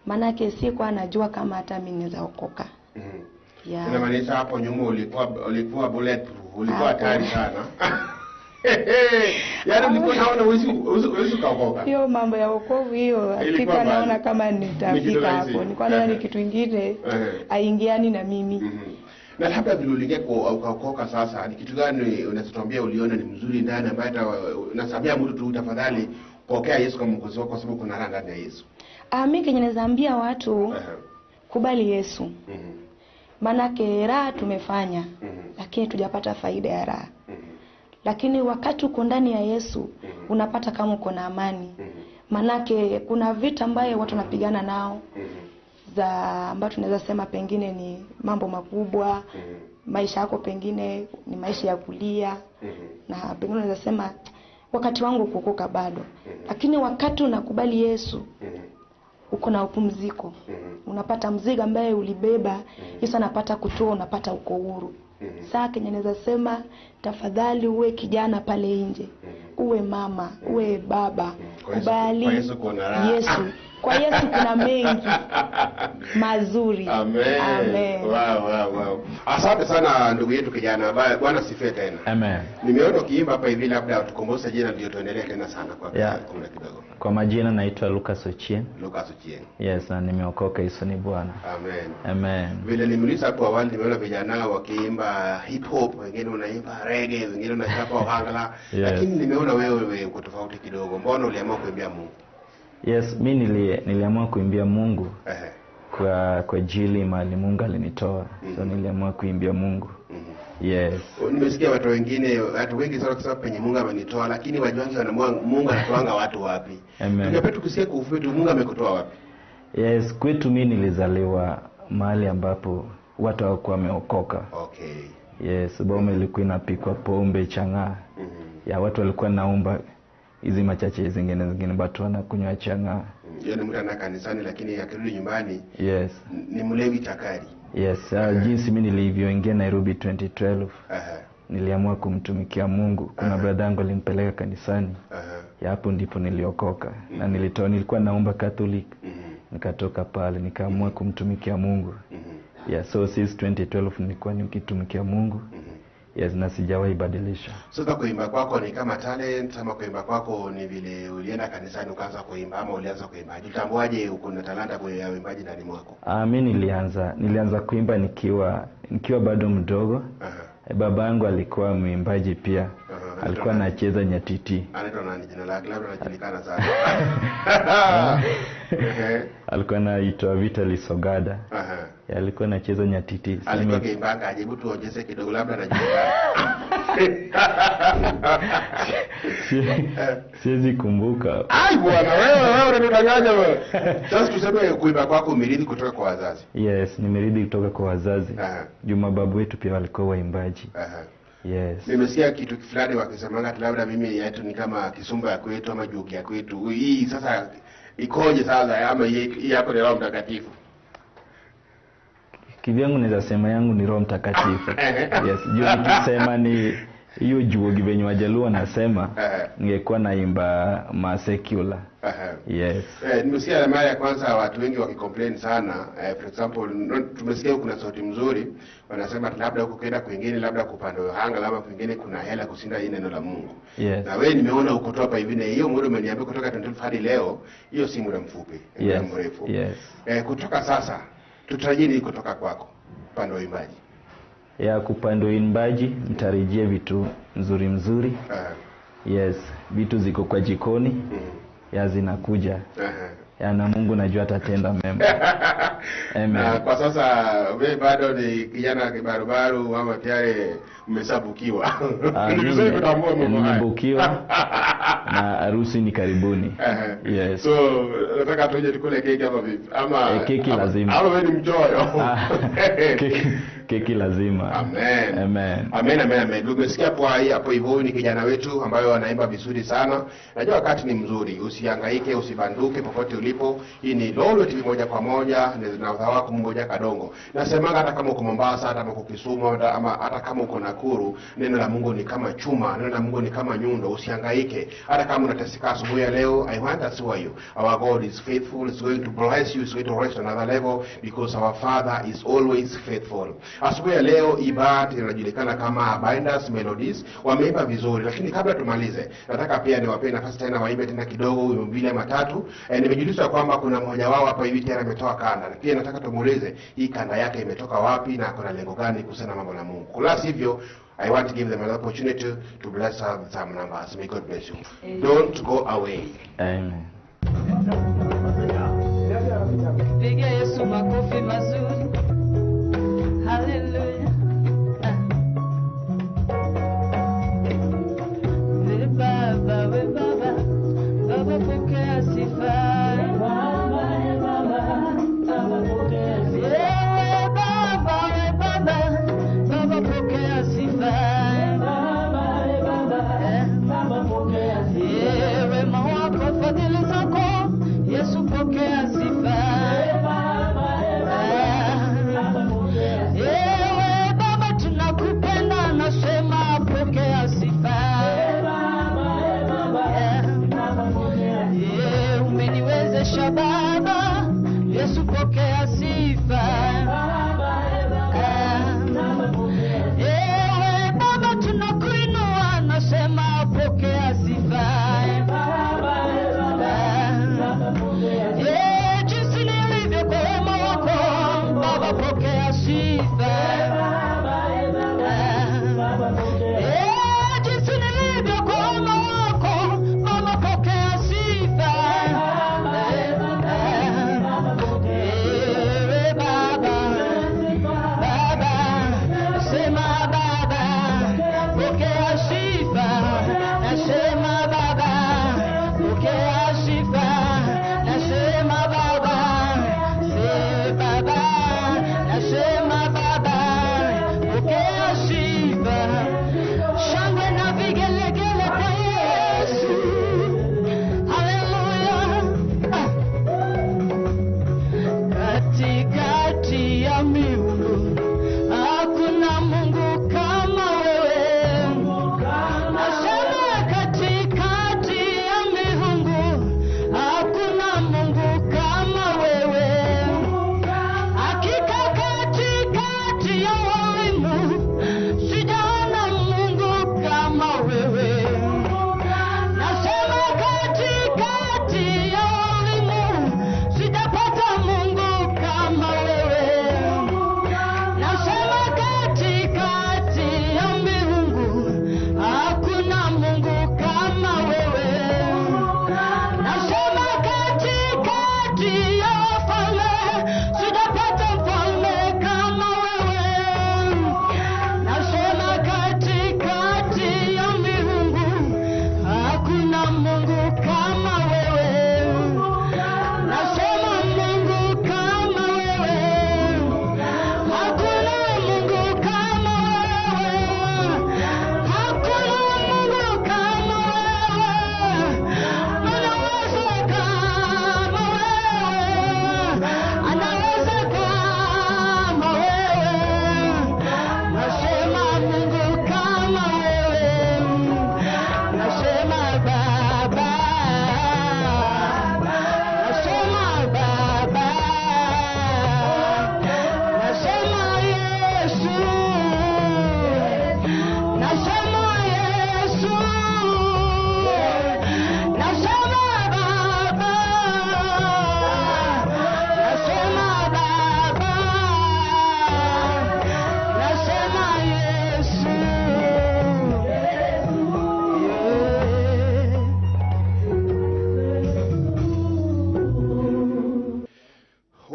Maanake sikuwa najua kama hata mimi naweza okoka. Yeah. Inamaanisha hapo nyuma ulikuwa bulletproof, ulikuwa hatari sana. Yaani ulikuwa unaona huwezi kuokoka. Hiyo mambo ya wokovu hiyo sikuwa naona kama nitafika hapo. Nilikuwa naona ni kitu kingine aingiani na mimi. Na labda vile uliingia ukaokoka sasa, ni kitu gani unatuambia uliona ni mzuri ndani ambaye hata unasamia mtu tu tafadhali pokea Yesu kama Mwokozi wako kwa sababu kuna raha ndani ya Yesu? Mimi kenye naweza ambia watu, kubali Yesu. Maanake raha tumefanya, lakini tujapata faida ya raha. Lakini wakati uko ndani ya Yesu, unapata kama uko na amani. Maanake kuna vita ambaye watu wanapigana nao, za ambayo tunaweza sema pengine ni mambo makubwa, maisha yako pengine ni maisha ya kulia, na pengine unaweza sema wakati wangu kuokoka bado. Lakini wakati unakubali Yesu, uko na upumziko. Unapata mzigo ambaye ulibeba, Yesu anapata kutoa, unapata uko huru. Sasa kenye naweza sema, tafadhali uwe kijana pale nje, uwe mama, uwe baba, kubali Kwa Yesu kuna raha. Yesu. Kwa Yesu kuna mengi mazuri. Amen. Amen. Wow. Asante sana ndugu yetu kijana. Bwana sifiwe tena. Amen. Nimeona ukiimba hapa hivi, labda tukumbushe jina ndio tuendelee tena sana kwa kuna kidogo. Kwa majina naitwa Lucas Ochieng. Lucas Ochieng. Yes, na nimeokoka, Yesu ni Bwana. Amen. Amen. Vile nimeuliza hapo awali, nimeona vijana wakiimba hip hop, wengine wanaimba reggae, wengine wanachapa ohangla. Yes. Lakini nimeona wewe uko tofauti kidogo. Mbona uliamua kuimbia Mungu? Yes, mi niliamua kuimbia Mungu kwa ajili mahali Mungu alinitoa. So niliamua kuimbia Mungu. Yes. Nimesikia watu wengine, watu wengi sana kusema penye Mungu amenitoa, lakini wajuangi wanaamua Mungu anatoanga watu wapi. Tungependa tukusikie kwa ufupi tu, Mungu amekutoa wapi? Yes, kwetu mimi nilizaliwa mahali ambapo watu hawakuwa wameokoka. Okay. Yes, boma ilikuwa inapikwa pombe chang'aa. Ya watu walikuwa naomba hizi machache zingine watu wanakunywa chang'aa. Yaani mtu ana kanisani lakini akirudi nyumbani yes, ni mlevi chakari. Yes, jinsi mimi nilivyoingia Nairobi 2012. Niliamua kumtumikia Mungu. Kuna brother yangu alimpeleka kanisani. Ya hapo ndipo niliokoka. Na nilikuwa naomba Catholic. Nikatoka pale nikaamua kumtumikia Mungu. Yeah, so since 2012 nilikuwa nikitumikia Mungu. Yes, na sijawahi badilisha. Sasa kuimba kwako ni kama talent ama kuimba kwako ni vile ulienda kanisani ukaanza kuimba ama ulianza kuimba? Jitambuaje uko na talanta ya uimbaji ndani mwako? Mimi nilianza kuimba nikiwa bado mdogo. Baba yangu alikuwa mwimbaji pia. Alikuwa anacheza nyatiti. Anaitwa nani jina lake? Labda anajulikana sana. Alikuwa anaitwa Vitalis Ogada. Alikuwa anacheza nyatiti. Alikuwa akiimba ajibu tuonyeshe kidogo, labda anajulikana. Siwezi kumbuka. Ai bwana, wewe unanidanganya wewe. Sasa tuseme kuimba kwako umerithi kutoka kwa wazazi. Yes, nimerithi kutoka kwa wazazi. Juma babu wetu pia walikuwa waimbaji. Yes. Nimesikia kitu fulani wakisemanga labda mimi yetu ni kama kisumba ya kwetu ama juki ya kwetu. Hii sasa ikoje sasa ama hii hapo ni Roho Mtakatifu? Kivyangu naweza sema yangu ni Roho Mtakatifu. Yes, juu nikisema ni hiyo juogi venye Wajaluo nasema ningekuwa naimba ma secular. Yes. Nimesikia mara ya kwanza watu wengi wakicomplain sana. For example, tumesikia kuna sauti mzuri wanasema labda huko kwenda kwingine, labda kupanda hanga, labda kwingine kuna hela kushinda hii neno la Mungu. Yes. Na wewe nimeona uko hapa hivi na hiyo muda umeniambia kutoka 2012 hadi leo, hiyo si muda mfupi, muda mrefu. Yes. Kutoka sasa tutarajie nini kutoka kwako upande wa uimbaji? Ya kupanda uimbaji mtarajie vitu nzuri mzuri. Yes, vitu ziko kwa jikoni. Ya zinakuja. Ya na Mungu najua atatenda mema. Amen. Na kwa sasa wewe bado ni kijana kibarubaru ama tayari umesabukiwa? Ni vizuri kutambua mambo haya. Nimebukiwa. Na harusi ni karibuni. Yes. So nataka tuje tukule keki ama vipi? Ama keki lazima. Ama wewe ni mchoyo. Keki lazima. Amen. Amen. Amen, amen, amen. Umesikia kwa hii hapo hivyo, ni kijana wetu ambayo anaimba vizuri sana. Najua wakati ni mzuri, usihangaike, usibanduke popote ulipo. Hii ni Lolwe TV moja kwa moja na wako mmoja Kadongo. Nasemanga hata kama uko Mombasa, hata kama uko Kisumu, ama hata kama uko Nakuru, neno la Mungu ni kama chuma, neno la Mungu ni kama nyundo, usihangaike. Hata kama unateseka asubuhi ya leo, I want to assure you, our God is faithful, is going to bless you, is going to raise to another level because our Father is always faithful. Asubuhi ya leo ibada inajulikana kama Binders Melodies, wameimba vizuri, lakini kabla tumalize, nataka pia niwape nafasi tena waimbe tena kidogo wimbo mbili ama tatu. Nimejulishwa kwamba kuna mmoja wao hapa hivi tena ametoa kanda. Pia nataka tumuulize hii kanda yake imetoka wapi na kuna lengo gani kuhusiana na mambo la Mungu. La sivyo, I want to give them an opportunity to bless us with some numbers. May God bless you. Don't go away. Amen. Piga Yesu makofi mazuri. Hallelujah. We baba, we baba, baba pokea sifa. Baba, baba, baba pokea sifa. We baba, we baba, baba pokea sifa. Baba, baba, baba pokea sifa. Wema wako, fadhili zako, Yesu pokea sifa. Baba, baba, pokea sifa. Ewe Baba tunakupenda, nasema pokea sifa. Umeniwezesha Baba, Yesu pokea sifa. Ewe Baba tunakuinua, nasema pokea sifa. Jinsi nilivyo kwa wema wako, Baba pokea sifa. Jinsi nilivyo kwa wema wako, Baba pokea sifa. Ewe Baba,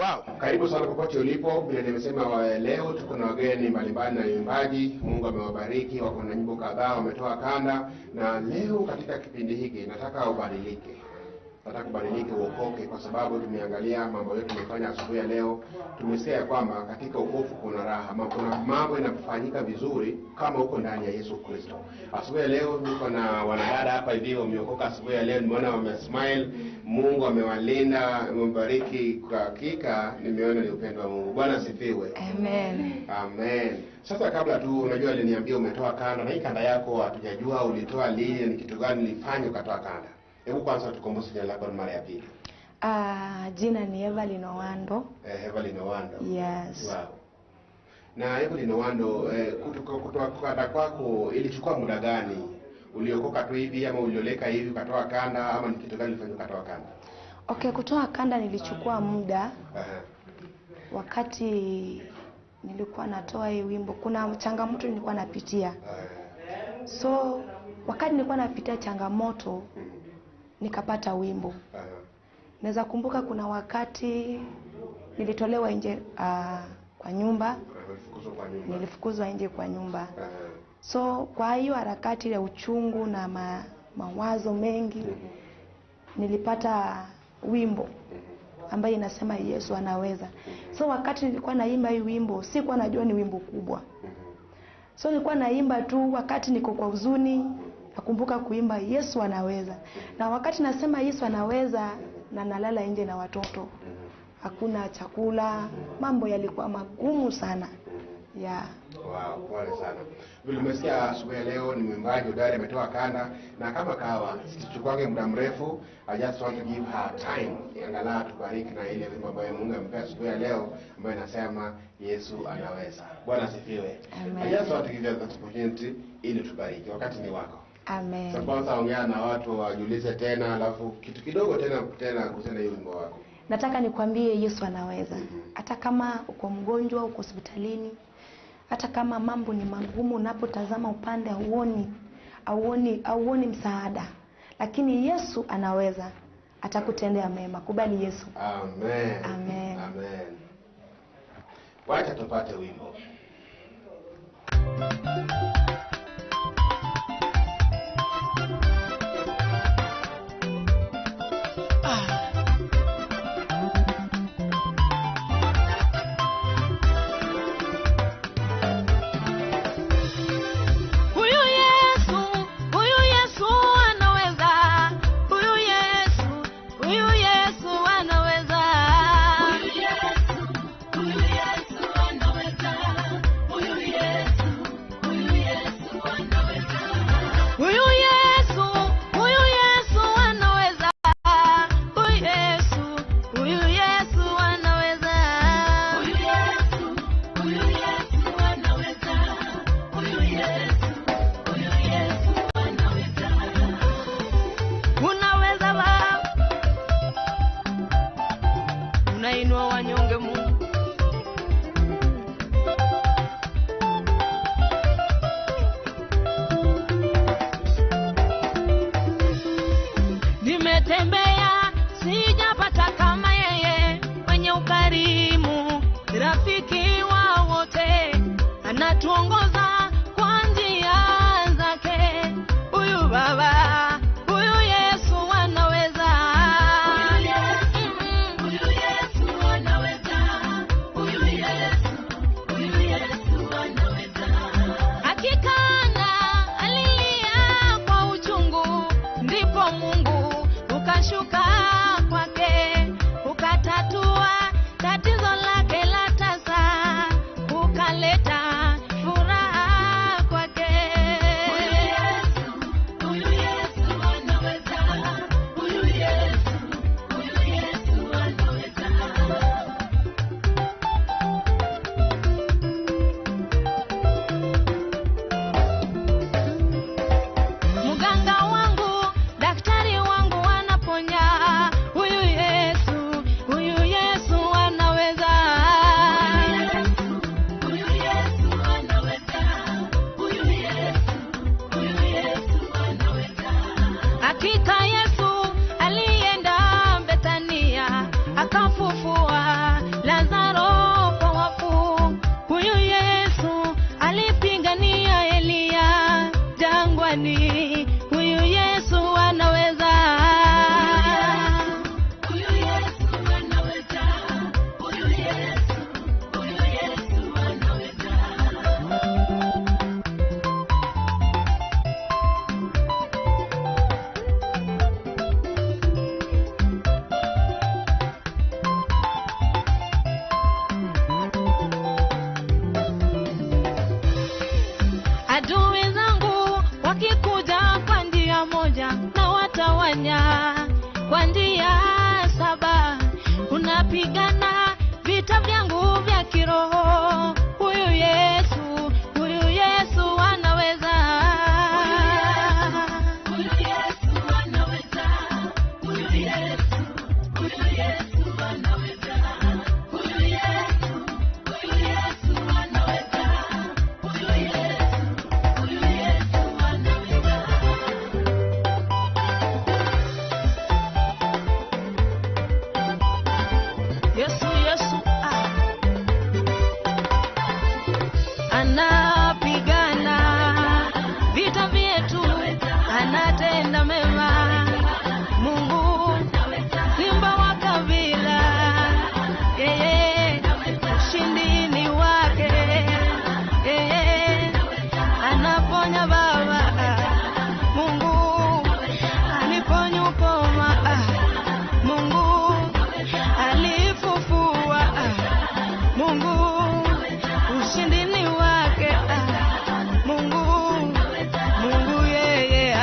Wow, karibu sana popote ulipo. Vile nimesema leo tuko na wageni mbalimbali na waimbaji. Mungu amewabariki, wako na nyimbo kadhaa, wametoa kanda, na leo katika kipindi hiki nataka ubadilike. Nataka ubadilike, uokoke, kwa sababu tumeangalia mambo yote tumefanya asubuhi ya leo. Tumesikia kwamba katika wokovu kuna raha, kuna mambo yanafanyika vizuri kama uko ndani ya Yesu Kristo. Asubuhi ya leo niko na wanadada hapa hivi wameokoka asubuhi ya leo, nimeona wamesmile. Mungu amewalinda, amewabariki. Kwa hakika nimeona ni upendo wa Mungu. Bwana asifiwe. Amen. Amen. Sasa kabla tu, unajua aliniambia umetoa kanda, na hii kanda yako hatujajua ulitoa lini, ni kitu gani ulifanya ukatoa kanda. Hebu kwanza tukumbushe jina lako mara ya pili. Jina ni Evelyn Owando. Evelyn Owando. Yes. Wow. Na Evelyn Owando, kutoa kanda kwako ilichukua muda gani? Uliokoka tu hivi ama ulioleka hivi ukatoa kanda, ama ni kitu gani ulifanya ukatoa kanda? Okay, kutoa kanda nilichukua muda. Wakati nilikuwa natoa hii wimbo kuna changamoto nilikuwa napitia. So wakati nilikuwa napitia changamoto nikapata wimbo. Naweza kumbuka kuna wakati nilitolewa nje kwa nyumba. Nilifukuzwa nje kwa nyumba. So kwa hiyo harakati ya uchungu na mawazo mengi nilipata wimbo ambaye inasema Yesu anaweza. So wakati nilikuwa naimba hii wimbo sikuwa najua ni wimbo kubwa. So nilikuwa naimba tu wakati niko kwa huzuni, nakumbuka kuimba Yesu anaweza. Na wakati nasema Yesu anaweza na nalala nje na watoto. Hakuna chakula, mambo yalikuwa magumu sana. Yeah. Wow, pole sana. Vile umesikia asubuhi ya leo ni mwimbaji hodari ametoa kanda, na kama kawa sisichukuange muda mrefu, I just want to give her time. Angalau tubariki na ile wimbo ambayo Mungu amempea asubuhi ya leo ambayo inasema Yesu anaweza. Bwana asifiwe. I just want to give her that opportunity ili tubariki. Wakati ni wako. Amen. So kwanza ongea na watu wajiulize tena, alafu kitu kidogo tena kuhusiana na hiyo wimbo wako. Nataka nikwambie Yesu anaweza. Hata kama uko mgonjwa, uko hospitalini, hata kama mambo ni magumu, unapotazama upande hauoni msaada, lakini Yesu anaweza, atakutendea mema. Kubali Yesu. Amen. Amen. Amen. Wacha tupate wimbo. Nimetembea sijapata kama yeye, mwenye ukarimu, rafiki wa wote, anatuongoza kwa njia zake. Huyu Baba, huyu Yesu anaweza. Huyu Yesu anaweza. Huyu Yesu anaweza. Hakika na alilia kwa uchungu, ndipo Mungu ukashuka kwake, ukatatua tatizo lake la tasa, ukaleta furaha kwake. Huyu Yesu anaweza. Huyu Yesu anaweza. Mganga wangu, daktari wangu anaponya. Huyu Yesu anaweza. Huyu Yesu anaweza. Huyu Yesu anaweza. Hakika Yesu alienda Bethania, akafufua Anapigana vita vyangu vya kiroho. Huyu Yesu, huyu Yesu anaweza. Huyu Yesu anaweza. Huyu Yesu, huyu Yesu anaweza. Huyu Yesu, huyu Yesu anaweza. Huyu Yesu, huyu Yesu anaweza. Yesu, Yesu, ah. Anapigana vita vyetu, anatenda mema. Mungu simba wa kabila, yeye ushindi ni wake, yeye anaponya baba. Mungu aliponya ukoma, Mungu alifufua, Mungu ushindi ni wake, Mungu, Mungu yeye,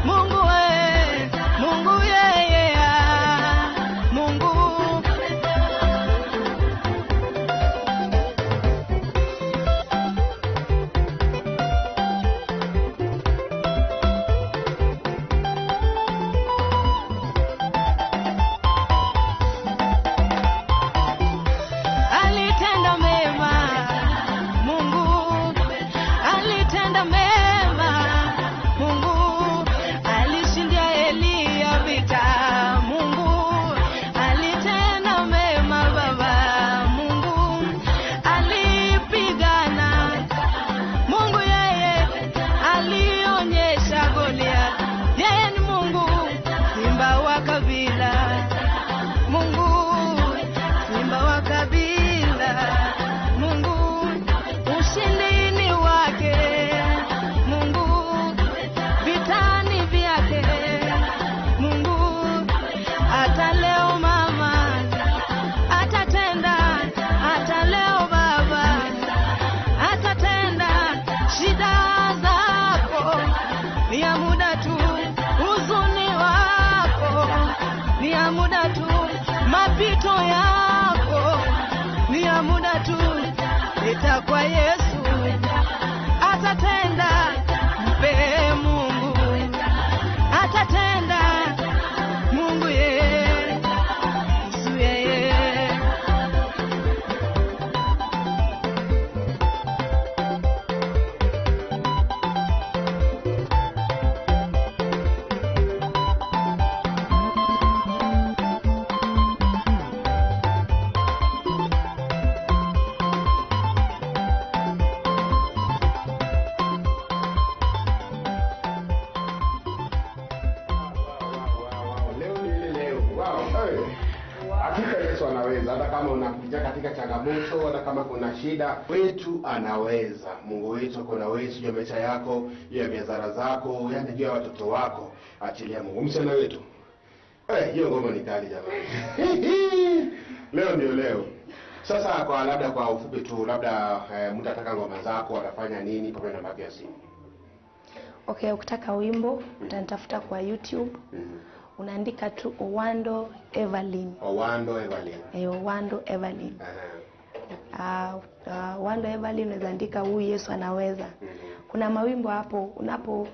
Mungu we, Mungu yeye, Mungu. Alitenda mema, Mungu alitenda mema, Mungu alishindia Eliya vita, Mungu alitenda mema baba, Mungu alipigana, Mungu yeye alionyesha Goliath, yeye ni Mungu simba wa kabila, Mungu simba wa kabila, Mungu ushindi ni wake, Mungu vitani vyake, Mungu hata leo mama atatenda, hata leo baba atatenda. Shida zako ni ya muda tu, huzuni wako ni ya muda tu, mapito yako ni ya muda tu, itakuwa Yesu atatenda. Mpe Mungu atatenda, Mungu yeye, Yesu yeye. Wow, leo ni ile leo. Wow, hey. Hakika Yesu anaweza, hata kama unapitia katika changamoto, hata kama kuna shida, wetu anaweza. Mungu wetu ako na wewe juu ya maisha yako, juu ya biashara zako, yaani juu ya watoto wako. Achilia Mungu. Msichana wetu. Hiyo ngoma ni kali jamani. Leo ndio leo. Sasa kwa labda kwa ufupi tu, labda mtu ataka ngoma zako atafanya nini pamoja na namba ya simu? Okay, ukitaka wimbo utanitafuta kwa YouTube. Unaandika tu Owando Evelyn. Owando Evelyn. Owando Evelyn. Owando Evelyn unaweza andika huyu Yesu anaweza. Kuna mawimbo hapo, unapo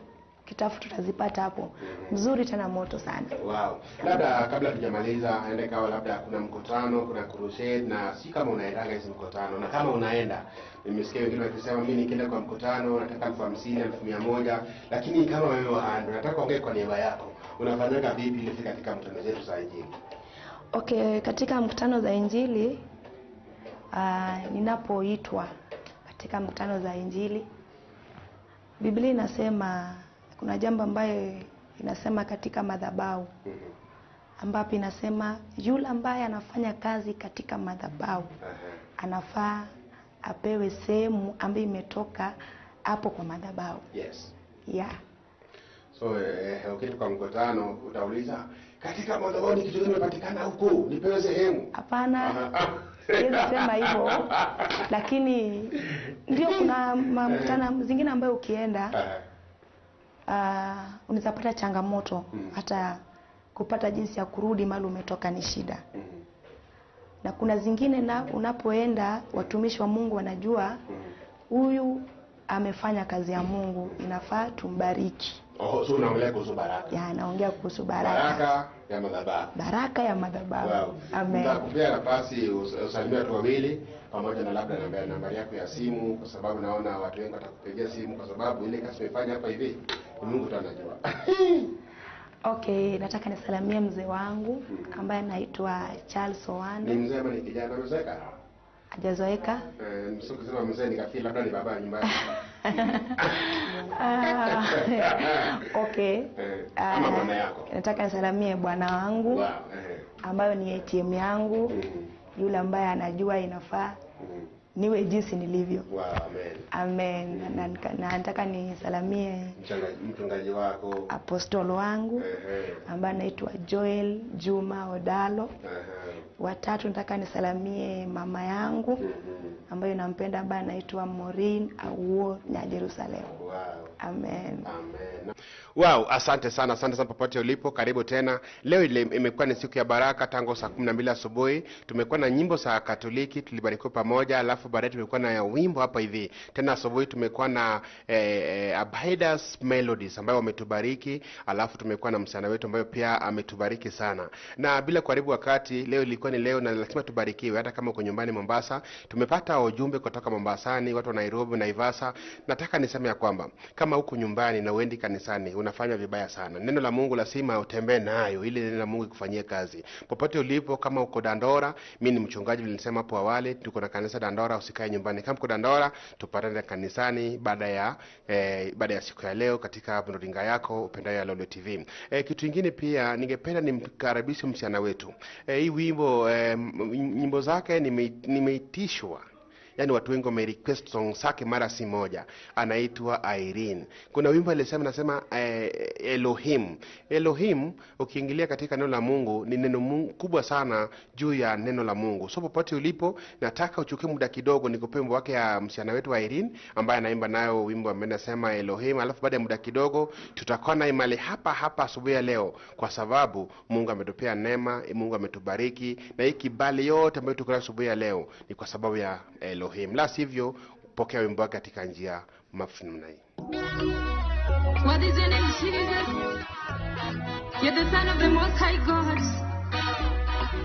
kitafuta utazipata hapo. Mzuri tena moto sana. Wow. Labda kabla tujamaliza, aende kawa labda kuna mkutano, kuna crusade, na si kama unaendaga hizi mkutano, na kama unaenda, nimesikia wengine wakisema mimi nikienda kwa mkutano nataka 50,000, 100,000, lakini kama wewe Owando nataka ongee kwa niaba yako, unafanyaga vipi ili ufike katika mkutano zetu za Injili? Okay, katika mkutano za Injili, ninapoitwa katika mkutano za Injili, Biblia inasema kuna jambo ambayo inasema katika madhabahu, ambapo inasema yule ambaye anafanya kazi katika madhabahu anafaa apewe sehemu ambayo imetoka hapo kwa madhabahu. Yes. Yeah. So ukija kwa mkutano utauliza katika madhabahu ni kitu gani kimepatikana huku, nipewe sehemu? Hapana. Siwezi sema hivyo, lakini ndio kuna mkutano zingine ambayo ukienda unaweza pata changamoto, hata kupata jinsi ya kurudi mahali umetoka ni shida. Na kuna zingine na unapoenda watumishi wa Mungu wanajua huyu amefanya kazi ya Mungu, inafaa tumbariki. Oh, so unaongelea kuhusu baraka. Ya, naongea kuhusu baraka. Baraka ya madhabahu. Baraka ya madhabahu. Wow. Amen. Nitakupea nafasi usalimie watu wawili pamoja na labda nambari yako ya simu, kwa sababu naona watu wengi watakupigia simu, kwa sababu ile kazi umefanya hapa hivi ni Mungu tu anajua. Okay, nataka nisalimie mzee wangu ambaye anaitwa Charles Ni Owando. mzee ama ni kijana amezeeka? Hajazoeka. Eh, msio kusema mzee nikafikiri labda ni baba nyumbani. Ah, okay. Eh, ama bwana yako. Nataka nisalimie bwana wangu Wow, ambayo ni ATM yangu, yule ambaye anajua inafaa niwe jinsi nilivyo. Wow, amen. Amen. Na nataka nisalamie Mchungaji wako apostol wangu ambaye anaitwa Joel Juma Odalo. Watatu, nataka nisalamie mama yangu ambayo nampenda ambaye anaitwa Maureen Awuor na Jerusalem. Wow. Amen. Amen. Wow, asante sana, asante sana popote ulipo, karibu tena. Leo ile imekuwa ni siku ya baraka tangu saa 12 asubuhi. Tumekuwa na nyimbo za Katoliki, tulibarikiwa pamoja, alafu baadaye tumekuwa na wimbo hapa hivi. Tena asubuhi tumekuwa na Abidas Melodies ambayo wametubariki, alafu tumekuwa na msichana wetu ambayo pia ametubariki sana. Na bila kuharibu wakati, leo ilikuwa ni leo na lazima tubarikiwe, hata kama uko nyumbani Mombasa. Tumepata ujumbe kutoka Mombasani, watu wa Nairobi, Naivasha. Nataka niseme ya kwamba kama uko nyumbani na uendi kanisani, unafanya vibaya sana. Neno la Mungu lazima utembee nayo ili neno la Mungu ikufanyie kazi. Popote ulipo, kama uko Dandora, mimi ni mchungaji vile nilisema hapo awali, tuko na kanisa Dandora, usikae nyumbani. Kama uko Dandora, tupatane kanisani baada ya siku ya leo katika runinga yako upendayo ya Lolwe TV. Kitu kingine pia ningependa nimkaribishe msichana wetu. Hii wimbo nyimbo zake nimeitishwa. Yaani watu wengi wame request song zake mara si moja. Anaitwa Irene. Kuna wimbo alisema, nasema Elohim. Elohim ukiingilia katika neno la Mungu ni neno kubwa sana juu ya neno la Mungu. So popote ulipo, nataka uchukue muda kidogo nikupe wimbo wake ya msichana wetu Irene ambaye anaimba nayo wimbo ambao anasema Elohim. Alafu baada ya muda kidogo tutakuwa na imali hapa hapa asubuhi ya leo, kwa sababu Mungu ametupea neema, Mungu ametubariki, na hii kibali yote ambayo tuko nayo asubuhi ya leo ni kwa sababu ya Elohim. La sivyo, pokea wimbo wake katika njia mafupi namna hii. What is your name, Jesus? You're the Son of the Most High God.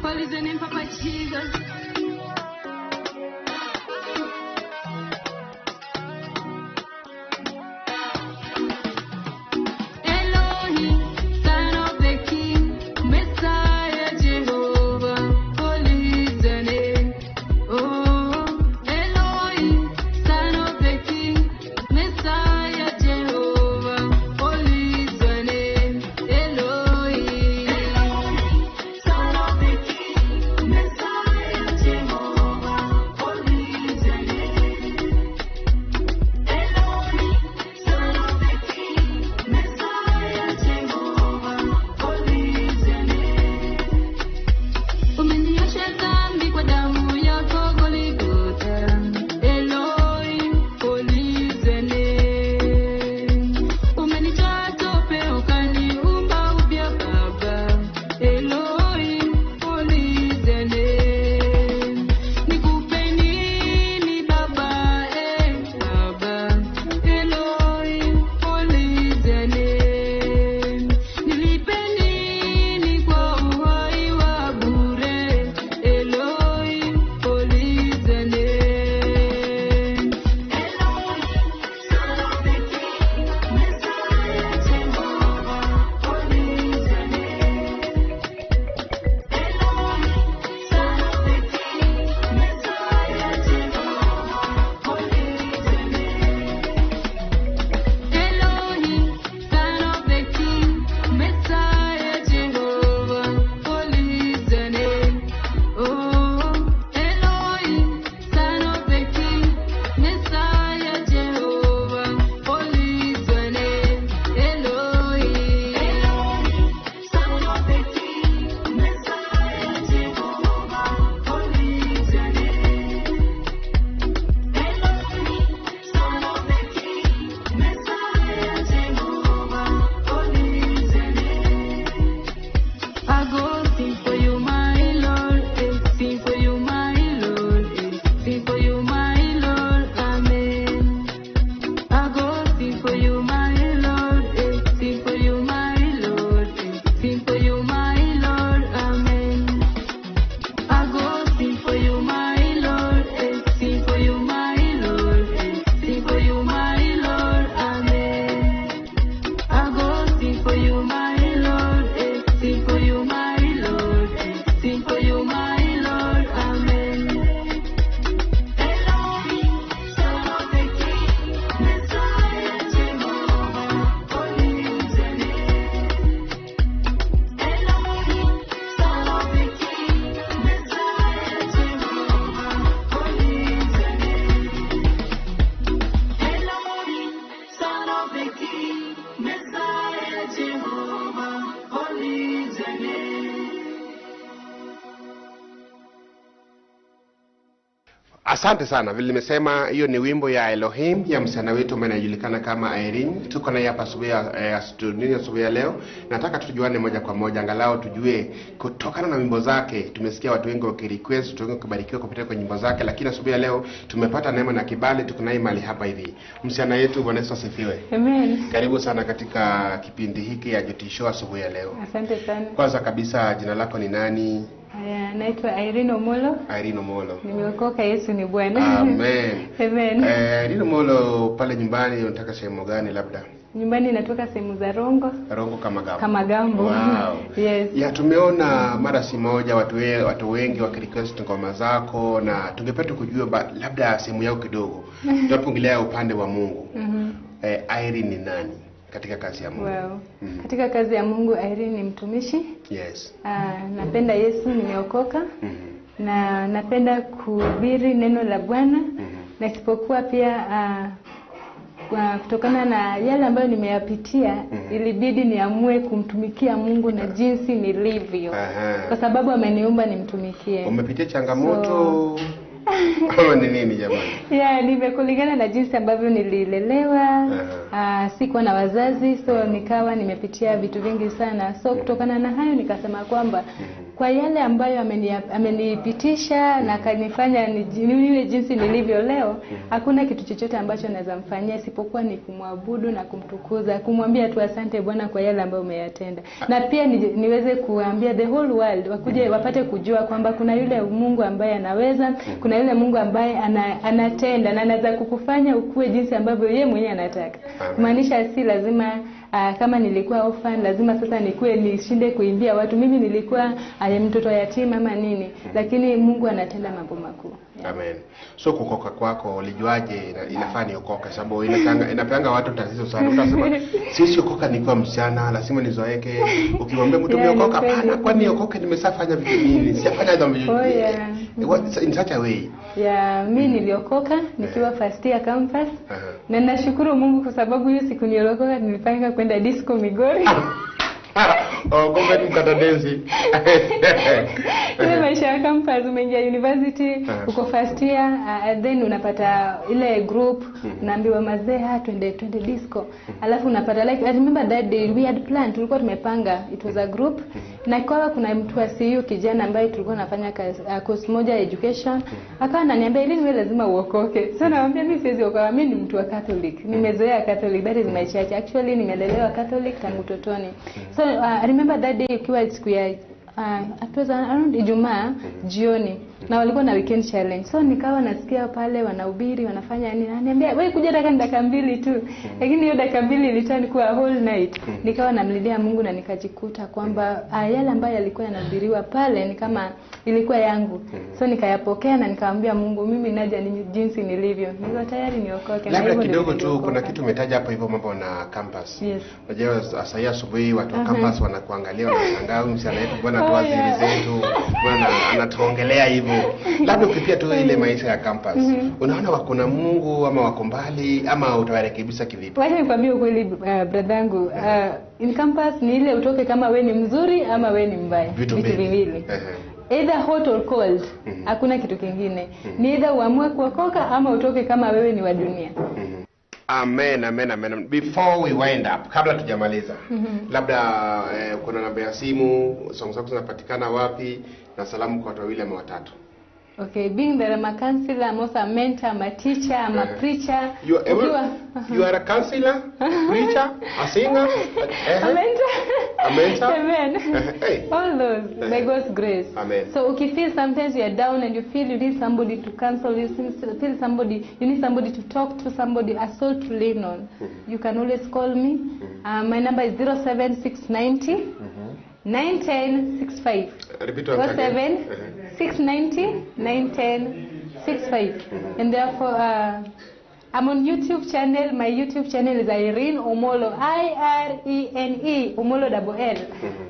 What is your name, Papa Jesus? Elohim, Son of the King, Messiah Jehovah, holy is your name. Oh, Elohim, Son of the King, Messiah Jehovah, holy is your name. Elohim, Son of the King, Messiah Asante sana. Vile nimesema, hiyo ni wimbo ya Elohim ya msichana wetu ambaye anajulikana kama Irene. Tuko naye hapa asubuhi ya studio asubuhi ya leo. Nataka tujuane moja kwa moja, angalau tujue kutokana na wimbo zake. Tumesikia watu wengi wakirequest, watu wengi wakibarikiwa kupitia kwa nyimbo zake, lakini asubuhi ya leo tumepata neema na kibali, tuko naye mahali hapa hivi. Msichana yetu, Bwana Yesu asifiwe. Amen. Karibu sana katika kipindi hiki ya Joti Show asubuhi ya leo. Asante sana. Kwanza kabisa, jina lako ni nani? Haya, naitwa Irene Omolo. Irene Omolo. Nimeokoka, Yesu ni Bwana. Amen. Amen. Irene Omolo, pale nyumbani unataka sehemu gani labda? Nyumbani natoka sehemu za Rongo. Rongo kama Gambo. Kama Gambo. Wow. Yes. Ya, tumeona mara si moja watu wengi wakirequest ngoma zako, na tungependa kujua labda sehemu yao kidogo. Tunapoongelea upande wa Mungu. Irene ni nani katika kazi ya Mungu? Wow. Katika kazi ya Mungu Irene ni mtumishi. Yes. Napenda Yesu, nimeokoka. Na napenda kuhubiri neno la Bwana. Na isipokuwa pia kutokana na yale ambayo nimeyapitia, ilibidi niamue kumtumikia Mungu na jinsi nilivyo. Kwa sababu ameniumba nimtumikie. Umepitia changamoto ama ni nini jamani? Yeah, nimekulingana na jinsi ambavyo nililelewa. Sikuwa na wazazi, so nikawa nimepitia vitu vingi sana. So kutokana na hayo nikasema kwamba kwa yale ambayo amenipitisha na akanifanya niwe jinsi nilivyo leo, hakuna kitu chochote ambacho naweza mfanyia isipokuwa ni kumwabudu na kumtukuza, kumwambia tu asante Bwana kwa yale ambayo umeyatenda. Na pia niweze kuambia the whole world wakuje wapate kujua kwamba kuna yule Mungu ambaye anaweza, kuna yule Mungu ambaye anatenda na anaweza kukufanya ukue jinsi ambavyo yeye mwenyewe anataka. Maanisha si lazima kama nilikuwa orphan lazima sasa nikue nishinde kuimbia watu. Mimi nilikuwa mtoto yatima ama nini, lakini Mungu anatenda mambo makuu. Yeah. Amen. So kuokoka kwako ulijuaje inafaa niokoke? Sababu inapeanga watu tatizo sana. Utasema sisi okoka nikiwa msichana lazima nizoeke. Ukimwambia mtu umeokoka, hapana, kwani niokoke nimeshafanya vitu nini? Sijafanya dhambi. Oh, yeah. In such a way. Yeah, mimi niliokoka nikiwa first year campus. Na nashukuru Mungu kwa sababu hiyo siku niliokoka nilipanga kwenda disco Migori. Oh, kumbe ni mkata densi. Ile maisha ya campus, umeingia university, uko first year, then unapata ile group, unaambiwa mazee, twende disco. Alafu unapata like I remember that day we had planned, tulikuwa tumepanga, it was a group. Na kwa kuna mtu wa CU kijana ambaye tulikuwa tunafanya course moja education, akawa ananiambia ili wewe lazima uokoke. So naambia mimi siwezi okoka, mimi ni mtu wa Catholic. Nimezoea Catholic, that is my church. Actually nimelelewa Catholic tangu utotoni. So I remember that day ukiwa siku ya it was around Ijumaa jioni, na walikuwa na weekend challenge. So nikawa nasikia pale wanahubiri, wanafanya nini. Ananiambia wewe kuja dakika mbili tu. Lakini hiyo dakika mbili ilitani kuwa whole night. Nikawa namlilia Mungu na nikajikuta kwamba yale ambayo yalikuwa yanahubiriwa pale ni kama ilikuwa yangu. So nikayapokea na nikamwambia Mungu mimi naja ni jinsi nilivyo. Niko tayari niokoke. Labda kidogo tu kuna kitu umetaja hapo hivyo mambo na campus. Yes. Unajua sasa asubuhi watu wa campus wanakuangalia wanashangaa huyu msichana wetu bwana tu waziri zetu bwana anatuongelea hivyo. Labda ukipia tu ile maisha ya campus, unaona wako na Mungu ama wako mbali ama utawarekebisha kivipi? Wacha nikwambie ukweli, brother yangu, in campus ni ile utoke kama we ni mzuri ama we ni mbaya. Vitu viwili. Either hot or cold. Hakuna kitu kingine. Ni either uamue kuokoka ama utoke kama wewe ni wa dunia. Amen, amen, amen. Before we wind up, kabla tujamaliza, labda kuna namba ya simu, song zako zinapatikana wapi, na salamu kwa watu wawili ama watatu. Okay, being that I'm a counselor, I'm also a mentor, I'm a teacher, I'm a preacher. You are a counselor, a preacher, a singer, a mentor. A mentor. Amen. Hey. All those, by God's grace. Amen. So if you feel sometimes you are down and you feel you need somebody to counsel you, feel somebody, you need somebody to talk to, somebody, a soul to lean on, you can always call me. My number is 07690 91065. Repeat once again. 07 690 91065. And therefore, I'm on YouTube channel. My YouTube channel is Irene Omolo. I-R-E-N-E, Omolo double L.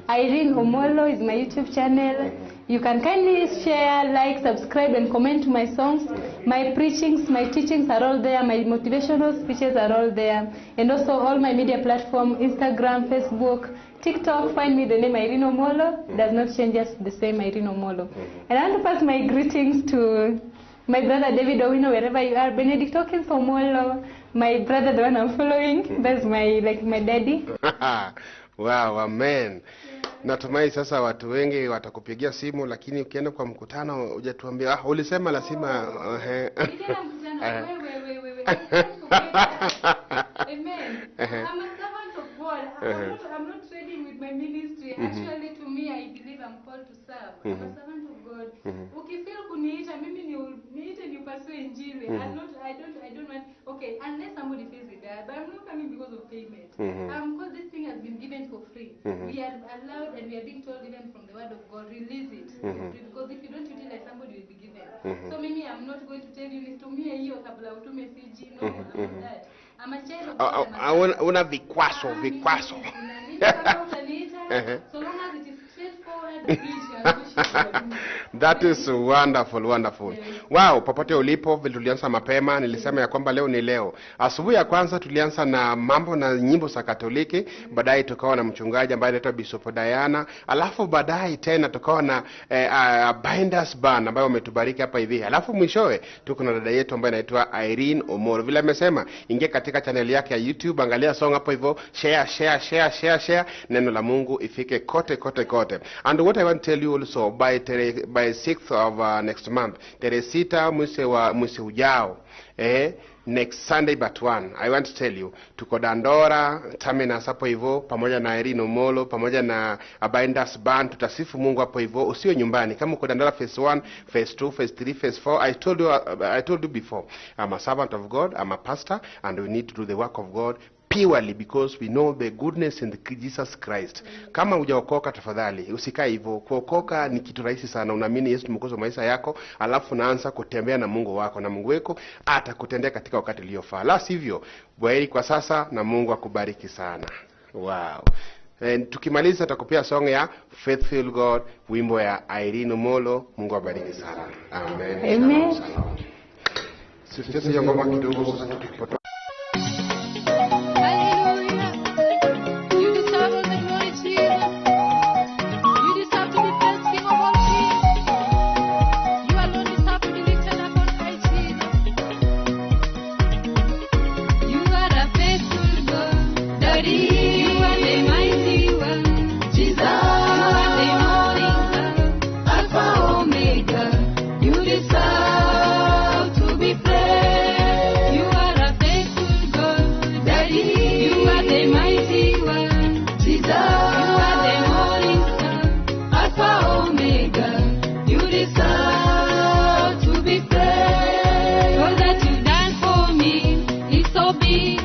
Irene Omolo is my YouTube channel. You can kindly share, like, subscribe, and comment to my songs. My preachings, my teachings are all there. My motivational speeches are all there. And also all my media platform, Instagram, Facebook, TikTok, find me the name Irene Omolo. Does not change, just the same Irene Omolo. And I want to pass my greetings to My brother David Owino, wherever you are, Benedict Hawkins Omolo, my brother, the one I'm following, that's my like my daddy. Wow, amen. Natumai sasa watu wengi watakupigia simu, lakini ukienda kwa mkutano hujatuambia, ah, ulisema lazima ehe. Nikienda mkutano, wewe, wewe, wewe, Amen. I'm a servant of God. I'm not trading with my ministry. Actually, to me, I believe I'm called to serve. I'm a servant of God. Ukifeel kuniita, mimi ni niite nipasue injili. I'm not, I don't want, okay, unless somebody feels it, but I'm not coming because of payment. Because this thing has been given for free. We are allowed and we are being told even from the word of God, release it for free, because if you don't utilize, somebody will be given. So mimi, I'm not going to tell you nitumie hiyo kabla utume CG. No, I'm not that. I'm a child of God. I'm a Una vikwazo, vikwazo. Unaniita kama utaniita, so long as it is straightforward, preach, I'll push it. That is wonderful, wonderful. Wow, popote ulipo, vile tulianza mapema, nilisema ya kwamba leo ni leo. Asubuhi ya kwanza tulianza na mambo na nyimbo za Katoliki, baadaye tukawa na mchungaji ambaye anaitwa Bishop Diana, alafu baadaye tena tukawa na Binders Band ambayo wametubariki hapa hivi. Alafu mwishowe tuko na dada yetu ambaye anaitwa Irene Omoro. Vile amesema, ingia katika channel yake ya YouTube, angalia song hapo hivyo, share, share, share, share, share, neno la Mungu ifike kote kote kote. And what I want to tell you also, by 6th of next month, tarehe 6 mwezi wa mwezi ujao, next Sunday but one, I want to tell you, tuko Dandora Terminus hapo hivyo pamoja na Irene Omolo pamoja na Binders Band, tutasifu Mungu hapo hivyo. Usiwe nyumbani kama uko Dandora phase 1, phase 2, phase 3, phase 4. I told you before, I'm a servant of God, I'm a pastor, and we need to do the work of God purely because we know the goodness in the Jesus Christ. Kama hujaokoka, tafadhali usikae hivyo. Kuokoka ni kitu rahisi sana. Unaamini Yesu ni Mwokozi wa maisha yako, alafu unaanza kutembea na Mungu wako, na Mungu wako atakutendea katika wakati uliofaa. La sivyo, bwaheri kwa sasa na Mungu akubariki sana. Wow. And tukimaliza tutakupea song ya Faithful God, wimbo ya Irene Omolo. Mungu abariki sana. Amen. Amen. Shalom, shalom. Tucheze hiyo ngoma kidogo sasa tukipotoka. Hallelujah. You deserve all the glory, Jesus. You deserve to be praised, King of all kings. You alone deserve to be lifted up on high, Jesus. You are a faithful God, Daddy. You are the mighty one, Jesus. You are the morning star, Alpha Omega. You deserve to be praised. You are a faithful God, Daddy. You are the mighty one, Jesus. You are the morning star, Alpha Omega. You deserve to be praised. All that you've done for me is so big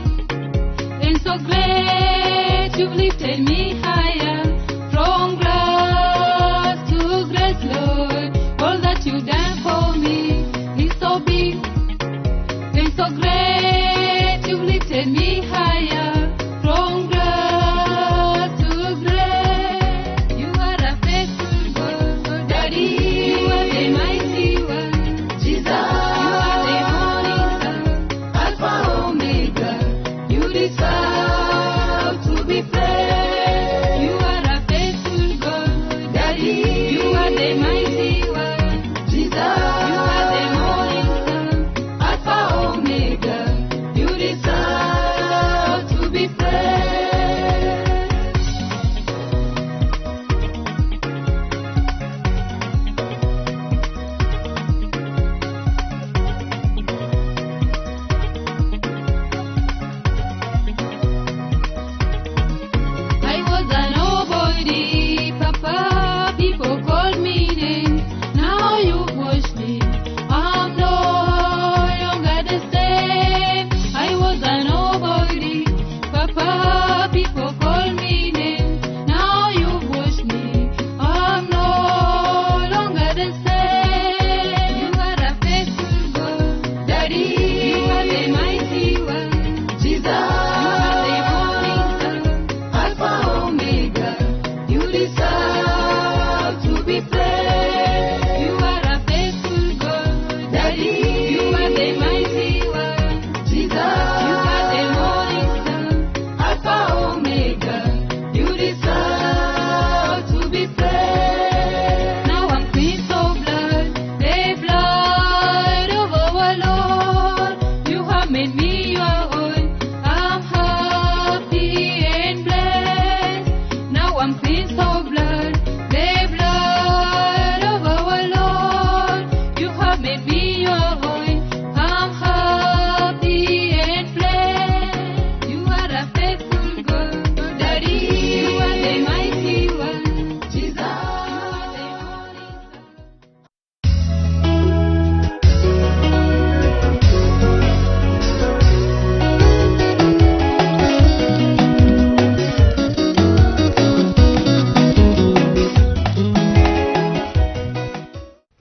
and so great. You've lifted me higher from grass to grace, Lord. All that you've done for me is so big and so great. You've lifted me higher from grass to grace. You are a faithful God, Daddy. You are the mighty one, Jesus. You are the morning star, Alpha Omega. You deserve to be praised.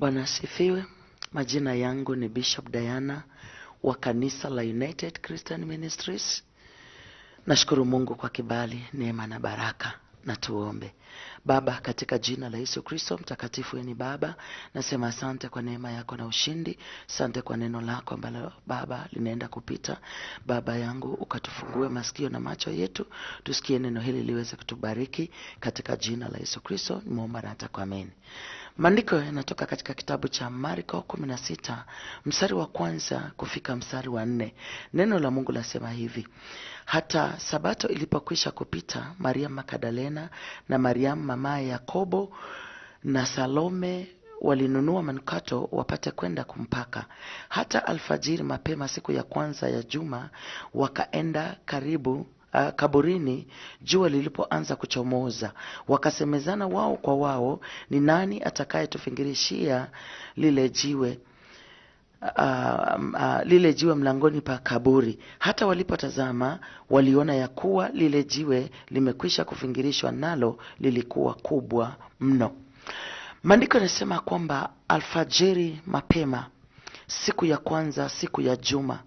Bwana asifiwe. Majina yangu ni Bishop Diana wa kanisa la United Christian Ministries. Nashukuru Mungu kwa kibali, neema na baraka. Na tuombe. Baba, katika jina la Yesu Kristo mtakatifu, ni Baba, nasema asante kwa neema yako na ushindi. Asante kwa neno lako ambalo Baba linaenda kupita. Baba yangu, ukatufungue masikio na macho yetu, tusikie neno hili liweze kutubariki katika jina la Yesu Kristo nimeomba na hata kuamini. Maandiko yanatoka katika kitabu cha Marko 16 mstari wa kwanza kufika mstari wa 4. Neno la Mungu lasema hivi: hata sabato ilipokwisha kupita, Maria Magdalena na Mariamu mamaye Yakobo na Salome walinunua manukato wapate kwenda kumpaka. Hata alfajiri mapema siku ya kwanza ya juma wakaenda karibu kaburini, jua lilipoanza kuchomoza. Wakasemezana wao kwa wao, ni nani atakayetufingirishia lile jiwe lile jiwe mlangoni pa kaburi? Hata walipotazama waliona ya kuwa lile jiwe limekwisha kufingirishwa, nalo lilikuwa kubwa mno. Maandiko yanasema kwamba alfajiri mapema siku ya kwanza, siku ya juma,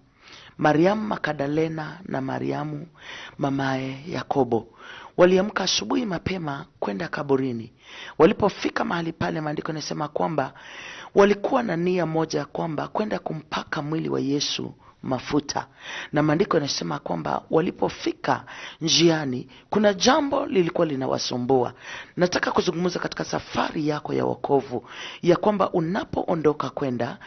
Mariamu Magdalena na Mariamu mamaye Yakobo waliamka asubuhi mapema kwenda kaburini. Walipofika mahali pale, maandiko yanasema kwamba walikuwa na nia moja ya kwamba kwenda kumpaka mwili wa Yesu mafuta. Na maandiko yanasema kwamba walipofika njiani, kuna jambo lilikuwa linawasumbua. Nataka kuzungumza katika safari yako ya wokovu, ya kwamba unapoondoka kwenda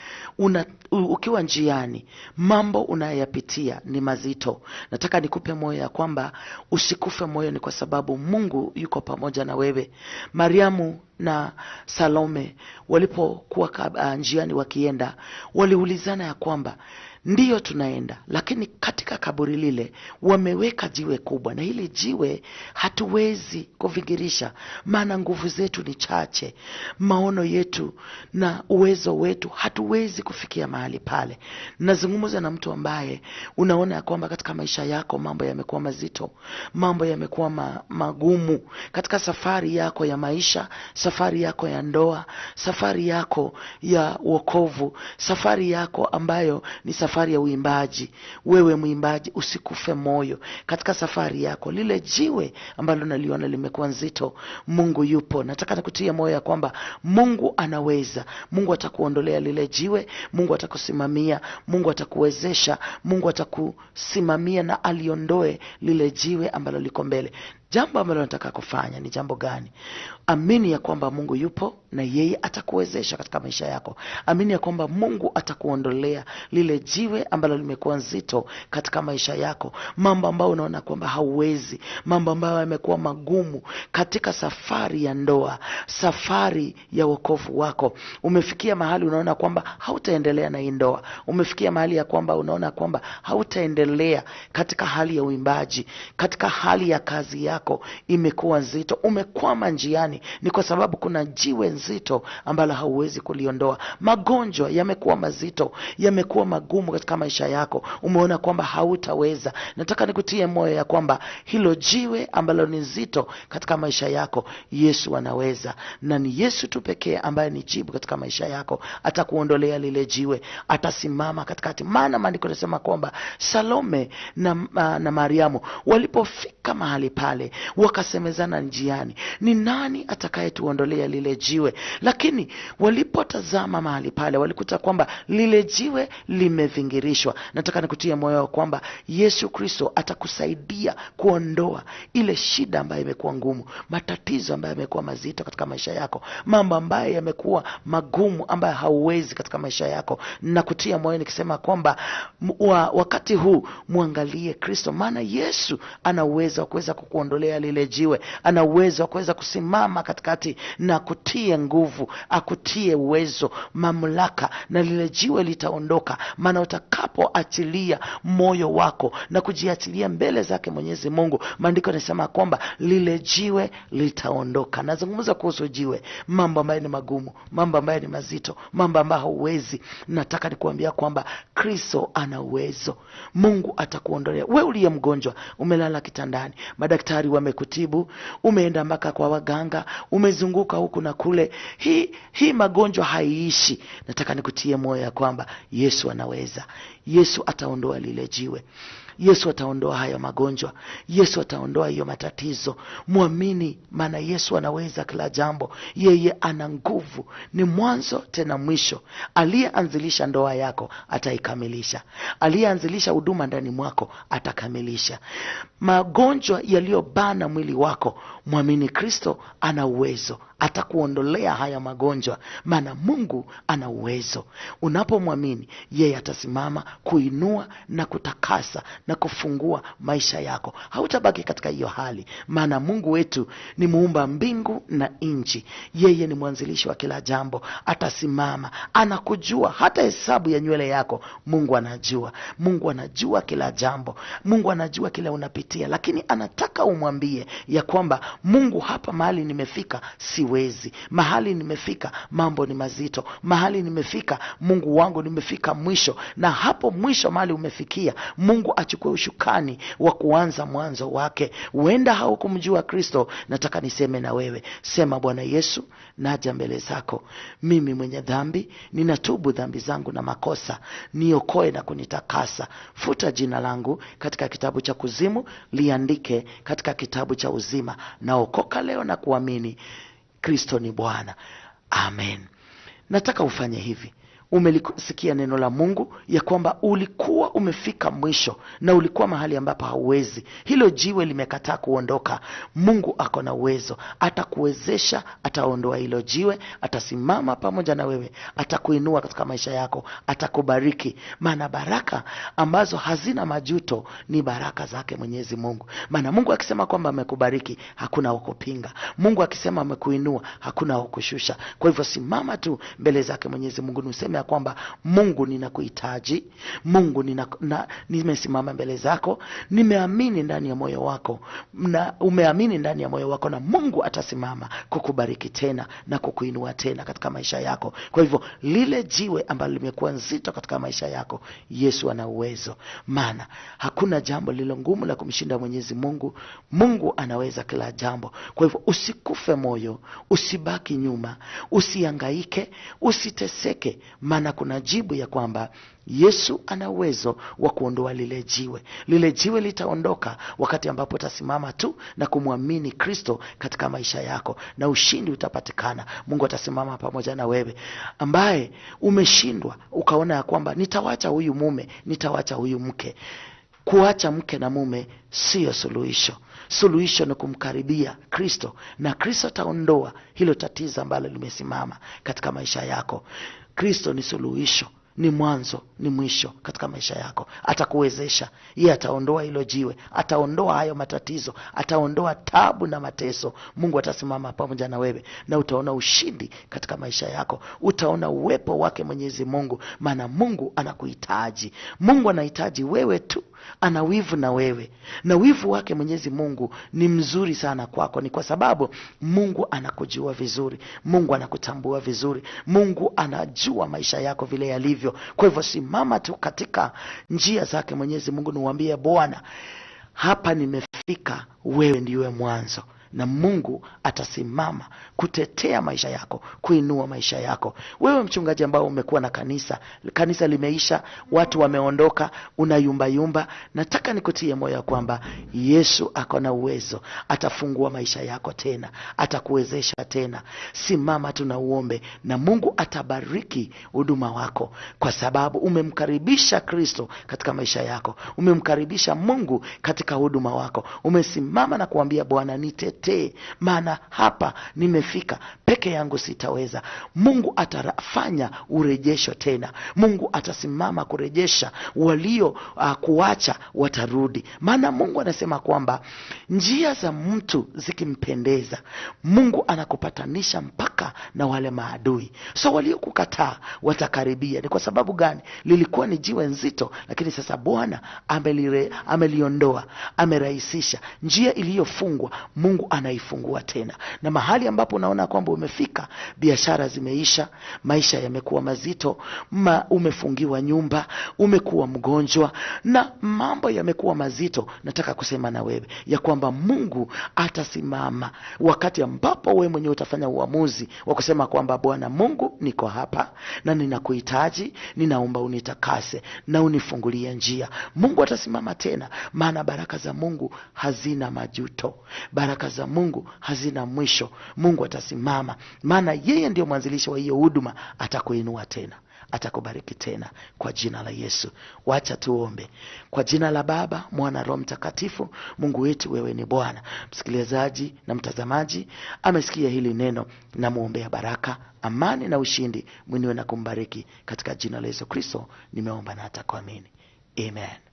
ukiwa njiani, mambo unayoyapitia ni mazito. Nataka nikupe moyo ya kwamba usikufe moyo, ni kwa sababu Mungu yuko pamoja na wewe. Mariamu na Salome walipokuwa njiani wakienda, waliulizana ya kwamba ndiyo tunaenda, lakini katika kaburi lile wameweka jiwe kubwa, na hili jiwe hatuwezi kuvingirisha, maana nguvu zetu ni chache, maono yetu na uwezo wetu hatuwezi kufikia mahali pale. Nazungumza na mtu ambaye unaona ya kwamba katika maisha yako mambo yamekuwa mazito, mambo yamekuwa magumu katika safari yako ya maisha, safari yako ya ndoa, safari yako ya wokovu, safari yako ambayo ni safari ya uimbaji. Wewe mwimbaji, usikufe moyo katika safari yako. Lile jiwe ambalo naliona limekuwa nzito, Mungu yupo. Nataka nikutie moyo ya kwamba Mungu anaweza. Mungu atakuondolea lile jiwe, Mungu atakusimamia, Mungu atakuwezesha, Mungu atakusimamia na aliondoe lile jiwe ambalo liko mbele. Jambo ambalo nataka kufanya ni jambo gani? Amini ya kwamba Mungu yupo na yeye atakuwezesha katika maisha yako. Amini ya kwamba Mungu atakuondolea lile jiwe ambalo limekuwa nzito katika maisha yako. Mambo ambayo unaona kwamba hauwezi, mambo ambayo yamekuwa magumu katika safari ya ndoa, safari ya wokovu wako. Umefikia mahali unaona kwamba hautaendelea na hii ndoa. Umefikia mahali ya kwamba unaona kwamba hautaendelea katika hali ya uimbaji, katika hali ya kazi yako imekuwa nzito, umekwama njiani, ni kwa sababu kuna jiwe nzito ambalo hauwezi kuliondoa. Magonjwa yamekuwa mazito, yamekuwa magumu katika maisha yako, umeona kwamba hautaweza. Nataka nikutie moyo ya kwamba hilo jiwe ambalo ni nzito katika maisha yako, Yesu anaweza, na ni Yesu tu pekee ambaye ni jibu katika maisha yako. Atakuondolea lile jiwe, atasimama katikati. Maana maandiko yanasema kwamba Salome na Mariamu walipofika mahali pale, wakasemezana njiani, ni nani atakayetuondolea lile jiwe? Lakini walipotazama mahali pale, walikuta kwamba lile jiwe limevingirishwa. Nataka nikutie moyo kwamba Yesu Kristo atakusaidia kuondoa ile shida ambayo imekuwa ngumu, matatizo ambayo yamekuwa mazito katika maisha yako, mambo ambayo yamekuwa magumu ambayo hauwezi katika maisha yako. Nakutia moyo nikisema kwamba wakati huu muangalie Kristo, maana Yesu ana uwezo wa kuweza kukuondolea lile jiwe, ana uwezo wa kuweza kusimama katikati na kutie nguvu, akutie uwezo, mamlaka, na lile jiwe litaondoka. Maana utakapoachilia moyo wako na kujiachilia mbele zake Mwenyezi Mungu, maandiko yanasema kwamba lile jiwe litaondoka. Nazungumza kuhusu jiwe, mambo ambayo ni magumu, mambo ambayo ni mazito, mambo ambayo hauwezi. Nataka nikuambia kwamba Kristo ana uwezo. Mungu atakuondolea. Wewe uliye mgonjwa, umelala kitandani, madaktari wamekutibu, umeenda mpaka kwa waganga, umezunguka huku na kule, vile hii magonjwa haiishi. Nataka nikutie moyo ya kwamba Yesu anaweza. Yesu ataondoa lile jiwe. Yesu ataondoa hayo magonjwa. Yesu ataondoa hiyo matatizo. Muamini, maana Yesu anaweza kila jambo. Yeye ana nguvu, ni mwanzo tena mwisho. Aliyeanzilisha ndoa yako ataikamilisha. Aliyeanzilisha huduma ndani mwako atakamilisha. Magonjwa yaliyobana mwili wako, muamini Kristo ana uwezo, atakuondolea haya magonjwa, maana Mungu ana uwezo. Unapomwamini yeye atasimama kuinua na kutakasa na kufungua maisha yako. Hautabaki katika hiyo hali, maana Mungu wetu ni muumba mbingu na nchi. Yeye ni mwanzilishi wa kila jambo. Atasimama, anakujua hata hesabu ya nywele yako. Mungu anajua. Mungu anajua kila jambo. Mungu anajua kila unapitia, lakini anataka umwambie ya kwamba Mungu, hapa mahali nimefika siwezi. Mahali nimefika mambo ni mazito. Mahali nimefika, Mungu wangu, nimefika mwisho. Na hapo mwisho mahali umefikia, Mungu achukue ushukani wa kuanza mwanzo wake. Huenda haukumjua Kristo, nataka niseme na wewe. Sema, Bwana Yesu, naja mbele zako. Mimi mwenye dhambi, ninatubu dhambi zangu na makosa. Niokoe na kunitakasa. Futa jina langu katika kitabu cha kuzimu, liandike katika kitabu cha uzima. Naokoka leo na kuamini Kristo ni Bwana. Amen. Nataka ufanye hivi. Umelisikia neno la Mungu ya kwamba ulikuwa umefika mwisho na ulikuwa mahali ambapo hauwezi. Hilo jiwe limekataa kuondoka. Mungu ako na uwezo, atakuwezesha, ataondoa hilo jiwe, atasimama pamoja na wewe, atakuinua katika maisha yako, atakubariki. Maana baraka ambazo hazina majuto ni baraka zake Mwenyezi Mungu. Maana Mungu akisema kwamba amekubariki, hakuna wa kupinga. Mungu akisema amekuinua, hakuna wa kushusha. Kwa hivyo simama tu mbele zake Mwenyezi Mungu na useme kwamba Mungu, ninakuhitaji. Mungu, nimesimama mbele zako, nimeamini ndani ya moyo wako, na umeamini ndani ya moyo wako, na Mungu atasimama kukubariki tena na kukuinua tena katika maisha yako. Kwa hivyo lile jiwe ambalo limekuwa nzito katika maisha yako, Yesu ana uwezo. Maana hakuna jambo lililo ngumu la kumshinda Mwenyezi Mungu. Mungu anaweza kila jambo. Kwa hivyo usikufe moyo, usibaki nyuma, usihangaike, usiteseke, maana kuna jibu ya kwamba Yesu ana uwezo wa kuondoa lile jiwe. Lile jiwe litaondoka wakati ambapo utasimama tu na kumwamini Kristo katika maisha yako, na ushindi utapatikana. Mungu atasimama pamoja na wewe. Ambaye umeshindwa ukaona ya kwamba nitawacha huyu mume, nitawacha huyu mke. Kuacha mke na mume sio suluhisho. Suluhisho ni kumkaribia Kristo, na Kristo ataondoa hilo tatizo ambalo limesimama katika maisha yako. Kristo ni suluhisho, ni mwanzo, ni mwisho katika maisha yako. Atakuwezesha. Yeye ataondoa hilo jiwe, ataondoa hayo matatizo, ataondoa tabu na mateso. Mungu atasimama pamoja na wewe na utaona ushindi katika maisha yako. Utaona uwepo wake Mwenyezi Mungu, maana Mungu anakuhitaji. Mungu anahitaji wewe tu. Ana wivu na wewe, na wivu wake Mwenyezi Mungu ni mzuri sana kwako. Ni kwa sababu Mungu anakujua vizuri, Mungu anakutambua vizuri, Mungu anajua maisha yako vile yalivyo. Kwa hivyo simama tu katika njia zake Mwenyezi Mungu, niwaambie Bwana, hapa nimefika, wewe ndiwe mwanzo. Na Mungu atasimama kutetea maisha yako, kuinua maisha yako. Wewe mchungaji ambao umekuwa na kanisa, kanisa limeisha, watu wameondoka, unayumba yumba, nataka nikutie moyo kwamba Yesu ako na uwezo, atafungua maisha yako tena, atakuwezesha tena. Simama tu na uombe, na Mungu atabariki huduma wako, kwa sababu umemkaribisha Kristo katika maisha yako, umemkaribisha Mungu katika huduma wako. Umesimama na kuambia Bwana, nitetee, maana hapa nimefika, peke yangu sitaweza. Mungu atafanya urejesho tena. Mungu atasimama kurejesha walio kuacha watarudi. Maana Mungu anasema kwamba njia za mtu zikimpendeza, Mungu anakupatanisha mpaka na wale maadui. So waliokukataa watakaribia. Ni kwa sababu gani? Lilikuwa ni jiwe nzito, lakini sasa Bwana ameliondoa, amerahisisha njia iliyofungwa. Mungu Mungu anaifungua tena. Na mahali ambapo unaona kwamba umefika, biashara zimeisha, maisha yamekuwa mazito, umefungiwa nyumba, umekuwa mgonjwa na mambo yamekuwa mazito, nataka kusema na wewe ya kwamba Mungu atasimama wakati ambapo wewe mwenyewe utafanya uamuzi wa kusema kwamba Bwana Mungu, niko hapa na ninakuhitaji, ninaomba unitakase na unifungulie njia. Mungu atasimama tena, maana baraka za Mungu hazina majuto, baraka za Mungu hazina mwisho. Mungu atasimama, maana yeye ndiyo mwanzilishi wa hiyo huduma. Atakuinua tena, atakubariki tena kwa jina la Yesu. Wacha tuombe. Kwa jina la Baba, Mwana, Roho Mtakatifu. Mungu wetu, wewe ni Bwana. Msikilizaji na mtazamaji amesikia hili neno, namwombea baraka, amani na ushindi. Mwiniwe na kumbariki katika jina la Yesu Kristo nimeomba na hata kuamini, amen.